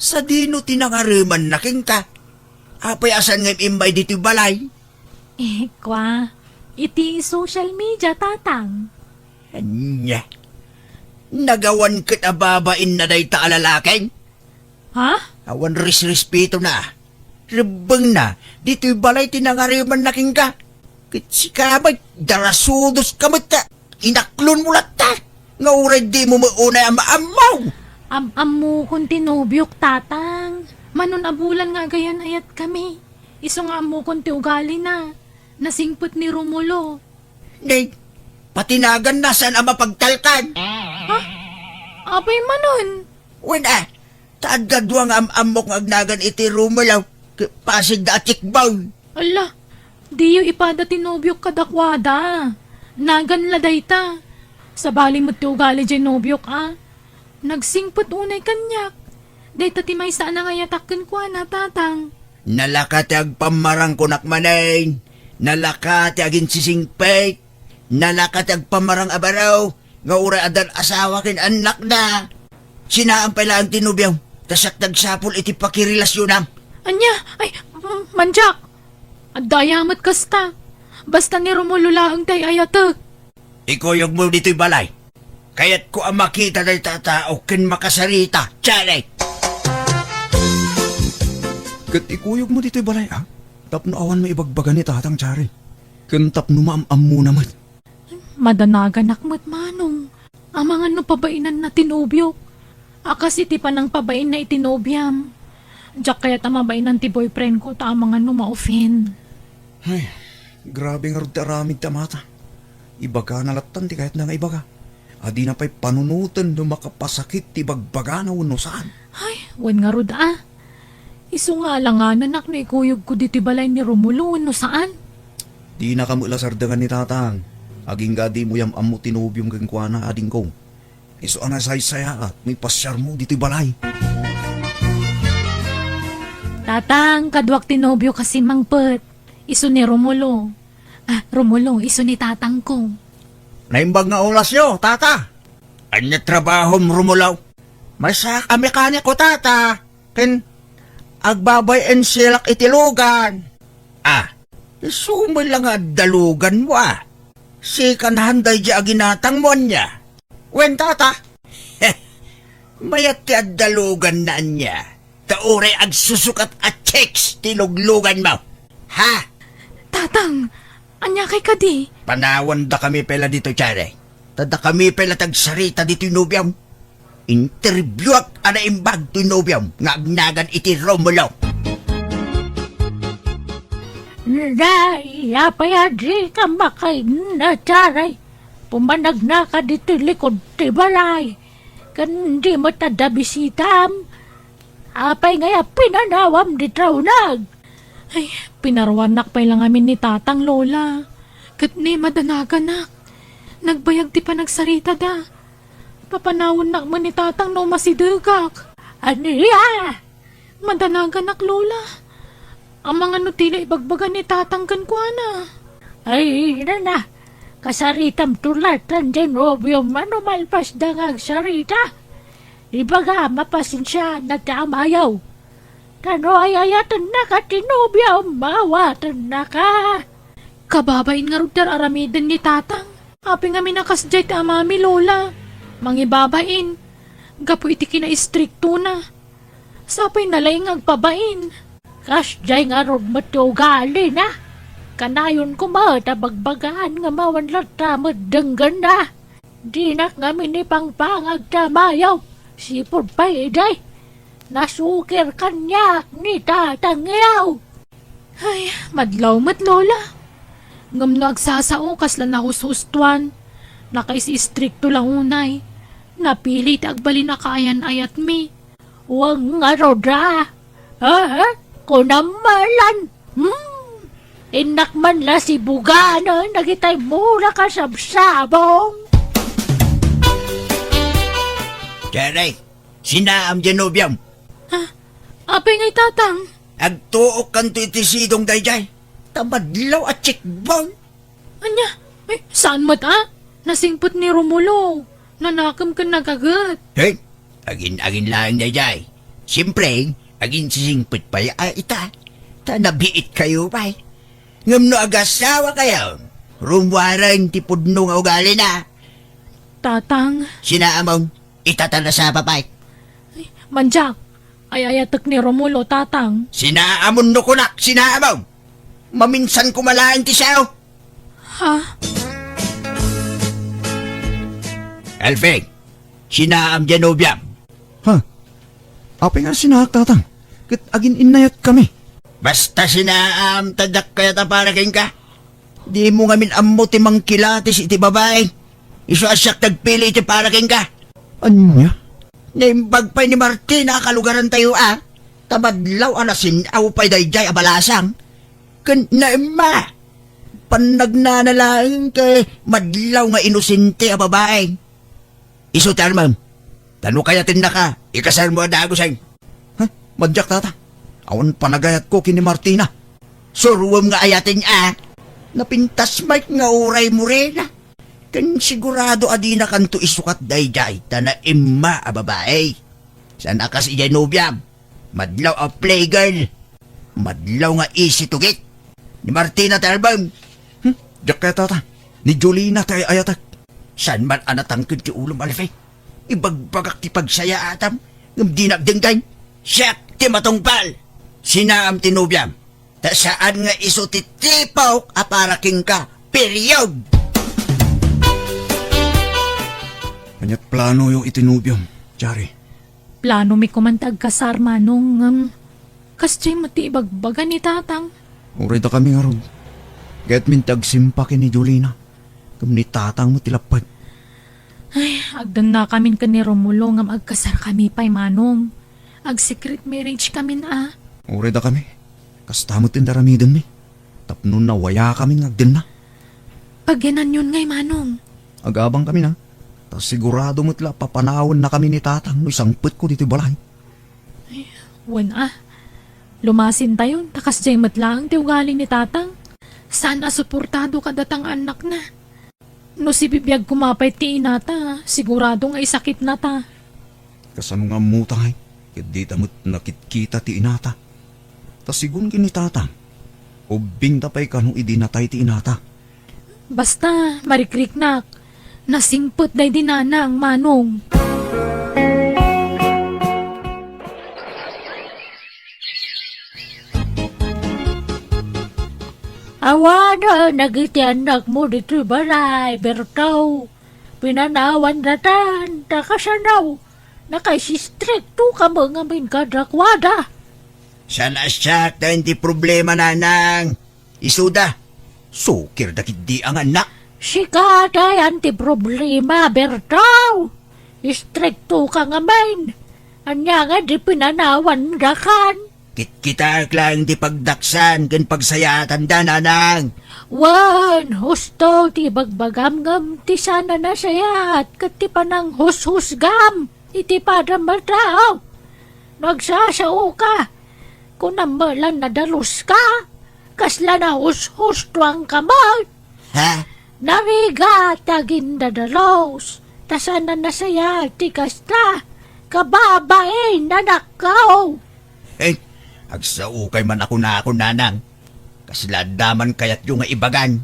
sadino ti nangaremanna kenka? Apay a saan nga im-imbay ditoy balay? Eh, kwa, iti social media, Tatang. Ania? Nagawan ket a babainna dayta a lalaking? Ha? Awan resrespetona. Rebbengna, ditoy balay ti nangaremanna kenka. Ket sika met, darasudos ka met, ta inaklonmo latta. Nga uray dimo met unay a maammo. Am-ammokon ti nobiok, Tatang. Manon a bulan nga agayan-ayatkami. Isu nga ammokon ti ugalina. Nasingpet ni Romulo. Nay, pati naganna saan a mapagtalkan. Ha? Apay manon? Wen a, ta adda dua nga am-ammok nga agnagan iti Romulo, ket pasigda a checkboy. Ala, diyo ipada ti nobiok kadakuada. Nagan la dayta. Sabali met ti ugali diay nobiok a. Nagsingpet unay kaniak. Dayta ti maysa a nangayatak kenkuana, Tatang. Nalaka ti agpammarang kunak manen. Nalaka ti aginsisingpet. Nalaka ti agpammarang a baro nga uray addan asawa ken annakna. Sinaan pay laeng ti nobiom, ta siak ti agsapul iti pakirelasionam. Ania? Ay, mm, mandiak. Adda aya met kasta. Basta ni Romulo laeng ti ay-ayatek. Ikuyogmo ditoy balay. Kayatko a makita dayta a tao ken makasarita, Charlie! Ket ikuyogmo ditoy balay, a? Tapno awan maibagbaga ni Tatang, Charlie. Ken tapno maam-ammona met. Madanaganak met, Manong. Amangan no pabainanna ti nobiok. A kas iti panangpabainna iti nobiam. Diak kayat a mabainan ti boyfriend ko ta amangan no ma-offend. Ay, grabe ngarud ti aramid ti amata. Ibagana lattan ti kayatna nga ibaga. A dina pay panunoten no makapasakit ti ibagbagana wenno saan. Ay, wen ngarud a. Isu nga alangananak no ikuyogko ditoy balay ni Romulo wenno saan. Dinaka met la sardengan ni Tatang. Agingga dimo yam-ammo ti nobiom kenkuana, adingko. Isu a nasaysayaat no ipasiarmo ditoy balay. Tatang, kaduak ti nobiok a simmangpet. Isu ni Romulo. Ah, Romulo, isu ni tatangko. Naimbag nga orasyo, tata. Ania trabahom, Romulo? Maysaak a mekaniko, tata. Ken agbabay-en siak iti lugan. Ah, Isu met la nga addaluganmo, a. Sikanhan daydi a ginatangmo, ania? Wen, tata. Mayat ti addaluganna, ania? Ta uray agsusukat a chicks ti lugluganmo. Ha? Tatang, ania kay kadi? Panawandakami pay la ditoy, Cherry. Ta dakami pay la ti agsarita ditoy nobiom. Interbiuak a naimbag toy nobiom nga agnagan iti Romulo. Nay, apay a dika makainna, Cherry? Pumanagnaka ditoy likod ti balay. Ken di met adda bisitam. Apay ngay a pinanawam ditoy nag? Ay, pinaruannak pay la ngamin ni Tatang, Lola. Ket ni madanaganak. Nagbayag ti panagsaritada. Papanawannak met ni Tatang no masidegak. Ania? Madanaganak, Lola. Amangan no ti la ibagbaga ni Tatang kenkuana. Ay, nana, kasaritam tulatan ti nobiom no malpasda nga agsarita. Ibaga, mapasensiaanna ti amayo. Ta no ay-ayatennaka ti nobiom, maawatennaka. Kababain ngarud ti ar-aramiden ni Tatang. Apay ngamin a kasdiay ti amami, Lola? Mangibabain. Gapu iti kinaistriktona. Sapay na laeng nga agpabain. Kasdiay ngarud met ti ugalina. Kanayon koma ta bagbagaan nga awan latta met denggenna. Dinak ngamin ipangpangag ti amayo. Sipud pay idi, nasukir kaniak ni Tatangyo. Ay, madlaw met, Lola. Ngem no agsasao, kasla nahushustuan, nakaisistrikto la unay. Napili ti agbalin a kaayan-ayatmi. Wen ngarud a. Ah, kunam malan. Hmm. Innak man la sibuganen dagitay mura kasabsabong. Cherry, sinaam diay nobiom. Ah, apay ngay, Tatang? Agtuokkanto iti sidong daydiay. Ta madlaw a checkboy. Ania? Ay, saan met a? Nasingpet ni Romulo. Nanakem ken nagaget. Hey, agin-agin laeng daydiay. Siempre, aginsisingpet pay a ita. Ta nabiitkayo pay. Ngem no agasawakayo, rummuaren ti pudno nga ugalina. Tatang. Sinaamon, ita ta nasapa pay. Ay, Mandiak, ay-ayatek ni Romulo, Tatang. Sinaamon no kunak, sinaamon. Maminsan koma laeng ti sao. Ha? Alfie, sinaam diay nobiam. Ha? Apay nga sinaak, Tatang? Ket agin-innayatkami. Basta sinaam, ta diak kayat a para kenka. Dimo ngamin ammo ti mangkilatis iti babai. Isu a siak ti agpili iti para kenka. Ania? Naimbag pay ni Martina a kalugarantayo a. Ta madlaw a nasin-aw pay daydiay a balasang. Ken Naimma, pannagnana laeng ti madlaw nga inosente a babai. Isu ti armem. Ta no kayatennaka, ikasarmo a dagusen. Ha? Mandiak, Tata. Awan panagayatko ken ni Martina. Suroem nga ayaten a. Napintas met nga uray morena. Ken sigurado a dinakanto isukat daydiay ta Naimma a babai. Saan a kas idiay nobiam. Madlaw a playgirl. Madlaw nga easy to get. Ni Martina ti armem. Hmm? Diak kayat, Tata. Ni Jolina ti ay-ayatek. Saan man a natangked ti ulom, Alfie? Ibagbagak ti pagsayaatam, ngem dinak denggen. Siak ti matungpal. Sinaam ti nobiam. Ta saan nga isu ti tipok a para kenka. Period! Ania't planoyo iti nobiom, Jari? Planomi koman ti agkasar, Manong, ngem kasdiay met ti ibagbaga ni Tatang. Uray dakami ngarud. Kayatmin ti agsimpa ken ni Jolina. Ngem ni Tatang met ti lapped. Ay, agdennakamin ken ni Romulo ngem agkasarkami pay, Manong. Ag-secret marriage kamin a. Uray dakami. Kasta met ti aramidenmi. Tapno nawayakamin nga agdenna. Pagyananyon ngay, Manong. Agabangkami na. Ta sigurado met la papanawennakami ni Tatang no isangpetko ditoy balay. Ay, wen a. Lumasintayon, ta kasdiay met laeng ti ugali ni Tatang. Saan a suportado kadata nga annakna. No sibibiag koma pay ti inata, sigurado nga isakitnata. Kasano nga ammota ngay, ket dita met nakitkita ti inata? Ta sigun ken ni Tatang, Ubbingda pay kano idi natay ti inata. Basta, marikriknak. Nasingpet daydi nanang, Manong. Awanen dagiti annakmo ditoy balay, Berto. Pinanawandatan, ta kasano? Nakaisistriktoka met ngamin kadakuada. Saan a siak ti problema, nanang. Isuda, sukirda ketdi a nga annak. Sika ti problema, Berto. Istriktoka ngamin. Ania nga di pinanawandakan? Kitkitaek laeng ti pagdaksan ken pagsayaatandan, nanang. Wen, husto ti ibagbagam ngem ti saan a nasayaat ket ti pananghushusgam iti padam a tao. No agsasaoka, kunam met la nadaluska, kasla nahushustoanka met. Ha? Narigat ti agindadalus, ta saan a nasayaat ti kasta, kababain, anakko. Eh, agsaokay man a kunakon, nanang. Kasla adda man kayatyo nga ibagan?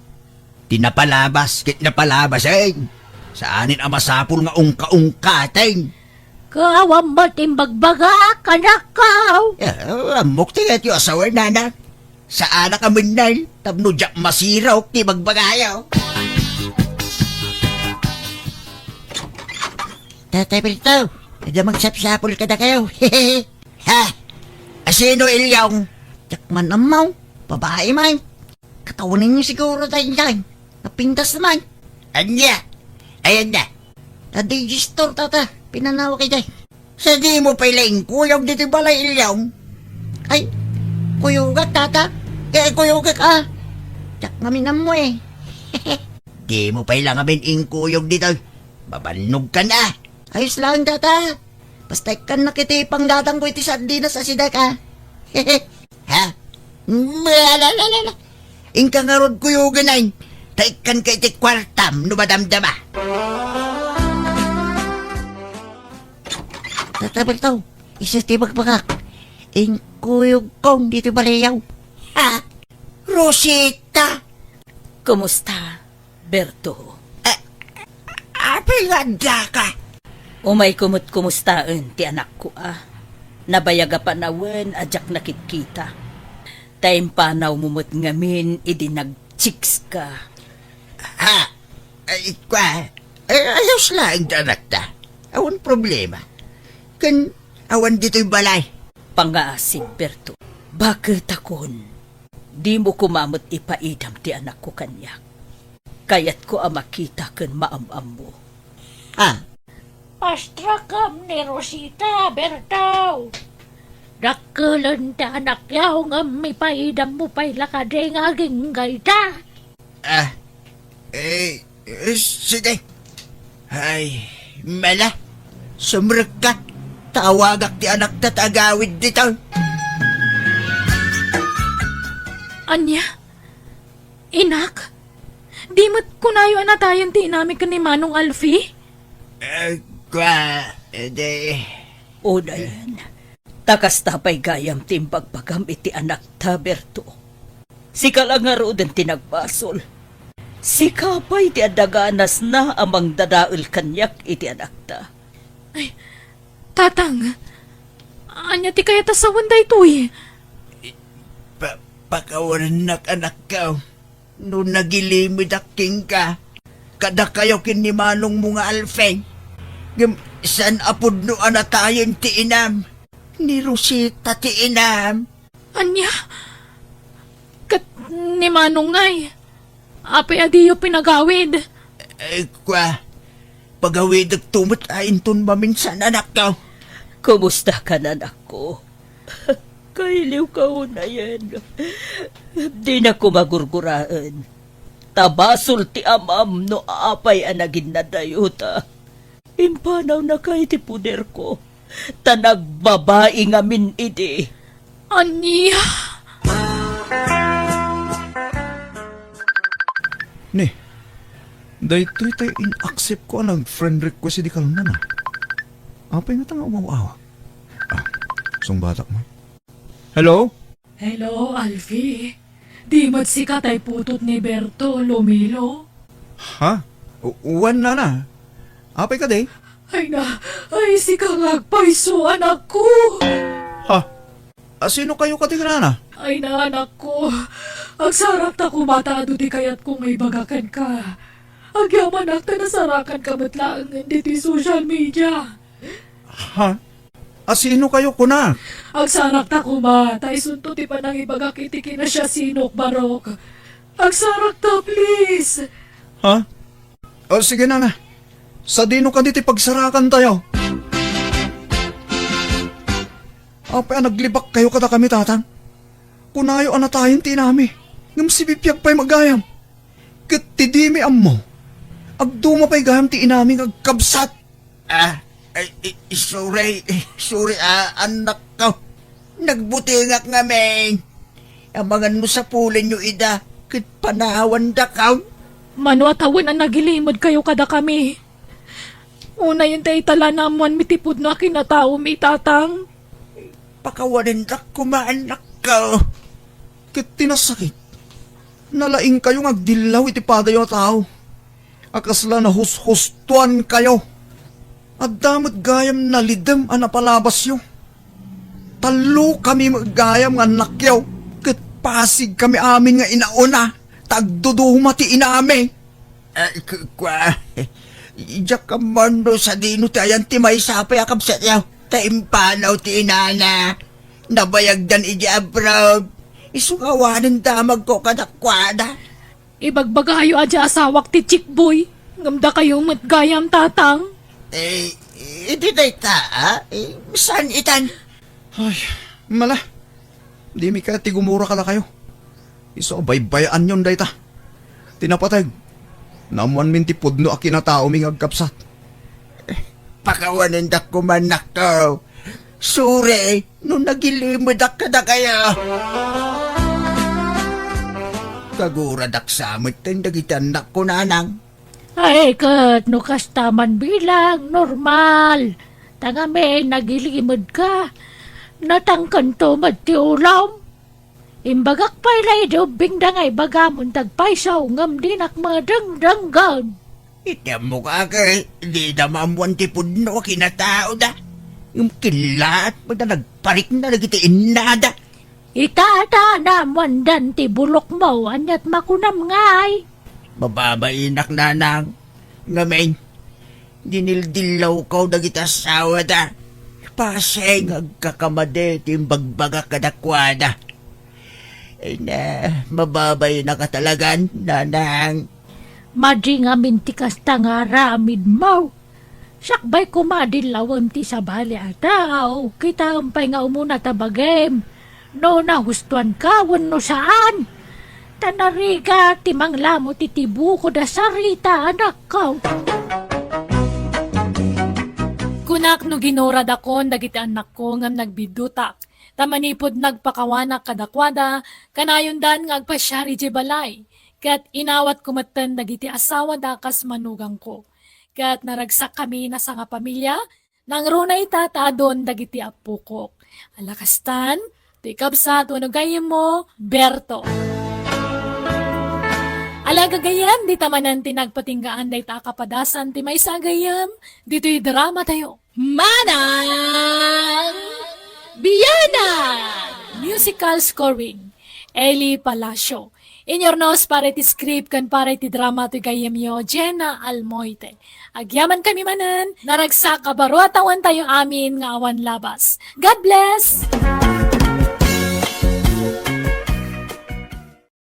Ti napalabas ket napalabasen. Saanen a masapul nga ungka-ungkaten. Ket awan met imbagbagak, anakko. Eh, ammok ti kayatyo a sawen, nanang. Saanak a mennel tapno diak masirok ti ibagbagayo. Tatay Berto, adda magsapsapul kadakayo. Ha? Asino, Ilyong? Diak man ammo. Babai man. Katawanenyo siguro daydiay. Napintas man. Ania? Ayan na. Adi, Gistor, tata. Pinanawag idiay. Sa dimo pay la inkuyog ditoy balay, Ilyong? Ay, kuyogak, tata. Kaya kuyogak, ah. Diak ngamin ammo, eh. Dimo pay la ngamin inkuyog ditoy. Mabannogkan, ah. Ayos laeng, tata. Basta ikkannak iti panggatangko iti sardinas a sidek, ah. Ha? Ala, ala, ala, ala. Inka ngarud kuyogen, ay. Ta ikkanka iti kuartam no madamdama. Tata Berto, isu ti ibagbagak. Inkuyogko ditoy balayaw. Ha? Rosita? Kumusta, Berto? Eh, apay nga addaka? Umayko met kumustaen ti anakko a. Nabayag a panawen a diak nakitkita. Ta impanawmo met ngamin idi nag-chicks ka. Ha? Ay, kua, ay, ayos laeng ti anakta. Awan problema. Ken awan ditoy balay. Pangngaasim, Berto. Baketakon. Dimo koma met ipaidam ti anakko kaniak. Kayatko a makita ken maam-ammo. Ah. Pastrakem ni Rosita, Berto. Dakkelen ti anakyo ngem ipaidammo pay la kadi nga agingga ita. Ah, eh, eh, sige. Ay, mala, sumrekka. Tawagak ti anakta ta agawid ditoy. Ania? Inak? Di met kunayo a natayen ti inami ken ni Manong Alfie? Eh, kua, edi. Unayen, ta kasta pay gayam ti imbagbagam iti anakta, Berto. Sika la ngaruden ti nagbasol. Sika pay ti adda ganasna a mangdadael kaniak iti anakta. Ay, Tatang, ania ti kayat a sawen daytoy? Pa-, pakawanennak, anakko. No nagilimedak kenka, kadakayo ken ni manongmo nga Alfie. Ngem saan a pudno a natayen ti inam. Ni Rosita ti inam. Ania? Ket ni Manong ngay, apay a diyo pinagawid? Eh, kua, pagawidekto met a inton maminsan, anakko. Kumusta ka, anakko? Kailiwka unayen. Dinak koma gurguraen. Ta basol ti amam no apay a naginnadayota. Impanawnaka iti poderko, ta nagbabai ngamin idi. Ania? Ni, daytoy tay in-accept ko a nag-friend request idi kalman, a. Apay ngata nga umaw-awag? Ah, sungbatak man. Hello? Hello, Alfie. Di met sika tay putod ni Berto, Lumilo? Ha? Wen, nana. Apay kadi? Ay na, ay sika nga agpayso, anakko! Ha? A, sino kayo kadi, nana? Ay na, anakko. Agsarakta koma ta adu ti kayatko nga ibaga kenka. Agyamanak ta nasarakanka met laengen ditoy social media. Ha? A, sino kayo, kuna? Agsarakta koma, ta isunto ti panangibagak iti kinasiasinok, Barok. Agsarakta, please. Ha? O, sige, nana. Sadino kadi ti pagsarakantayo? Apay a naglibakkayo kadakami, tatang? Kunayo a natayen ti inami, ngem sibibiag pay met gayam. Ket ti dimi ammo, agduma pay gayam ti inami nga agkabsat. Ah, ay, i-, sorry, sorry, ah, anakko. Nagbutengak ngamin. Amangan no sapulenyo ida, ket panawandakaw. Mano a tawen a nagilimedkayo kadakami? Unayen ta itala naammoanmi ti pudno a kinataomi, tatang. Pakawanendak koma, anakko. Ket ti nasakit, nalaingkayo nga agdillaw iti padayo a tao a kasla nahushustoankayo. Adda met gayam nalidem a napalabasyo. Tallokami met gayam nga annakyo, ket pasigkami amin nga inauna, ta agduduma ti inami. Ay, ku-, kua, diak ammo no sadino ti ayan ti maysa pay a kabsatyo, ta impanaw ti inana. Nabayagdan idiay abroad. Isu nga awanen damagko kadakuada. Ibagbagayo a di asawak ti chickboy, ngem dakayo met gayam, tatang. Eh, idi dayta, ah? Eh, saan itan? Ay, mala. Dimi kayat ti gumura kadakayo. Isu a baybay-anyon dayta. Ti napateg, naammoanmin ti pudno a kinataomi nga agkabsat. Pakawanendak koma, anakko. Sorry no nagilimedak kadakayo. Kaguradak sa metten dagiti annakko, nanang. Ay, ket no kasta man bilang, normal. Ta ngamin, nagilimedka. Natangkento met ti ulom. Imbagak pay la idi ubbingda nga ibagamon ti agpayso, ngem dinak madengdenggen. Iti ammok, aki, dida maammoan ti pudno a kinataoda. Ngem kellaat met a nagparikna dagiti innada. Ita, ita, naammoandan ti bulokmo, aniat makunam ngay? Mababainak, nanang. Ngamin, dinildillawko dagiti asawada. Pasen nga agkakamadi ti imbagbagak kadakuada. Ay na, mababainak a talagan, nanang. Madi ngamin ti kasta nga aramidmo. Sakbay koma dillawem ti sabali a tao, kitaem pay nga umuna ta bagim no nahustoanka wenno saan. Ta narigat ti manglamo ti tibukod a sarita, anakko. Kunak no ginuradakon dagiti annakko ngem nagbiddutak, ta manipud nagpakawanak kadakuada, kanayondan nga agpasiar idiay balay, ket inawatko metten dagiti asawada kas manugangko. Ket naragsakkami a sangapamilia, nangruna ita ta adun dagiti appokok. Ala kastan, ti kabsat wenno gayyemmo, Berto. Ala gagayyem, dita manen ti nagpatinggaan dayta a kapadasan ti maysa a gayyem, ditoy dramatayo. Manang Biyanan! Musical scoring, Eli Palacio. Inyurnos para iti script ken para iti drama ti gayyemyo, Jenna Almoite. Agyamankami manen, naragsak a baro a tawen tayo amin nga awan labas. God bless!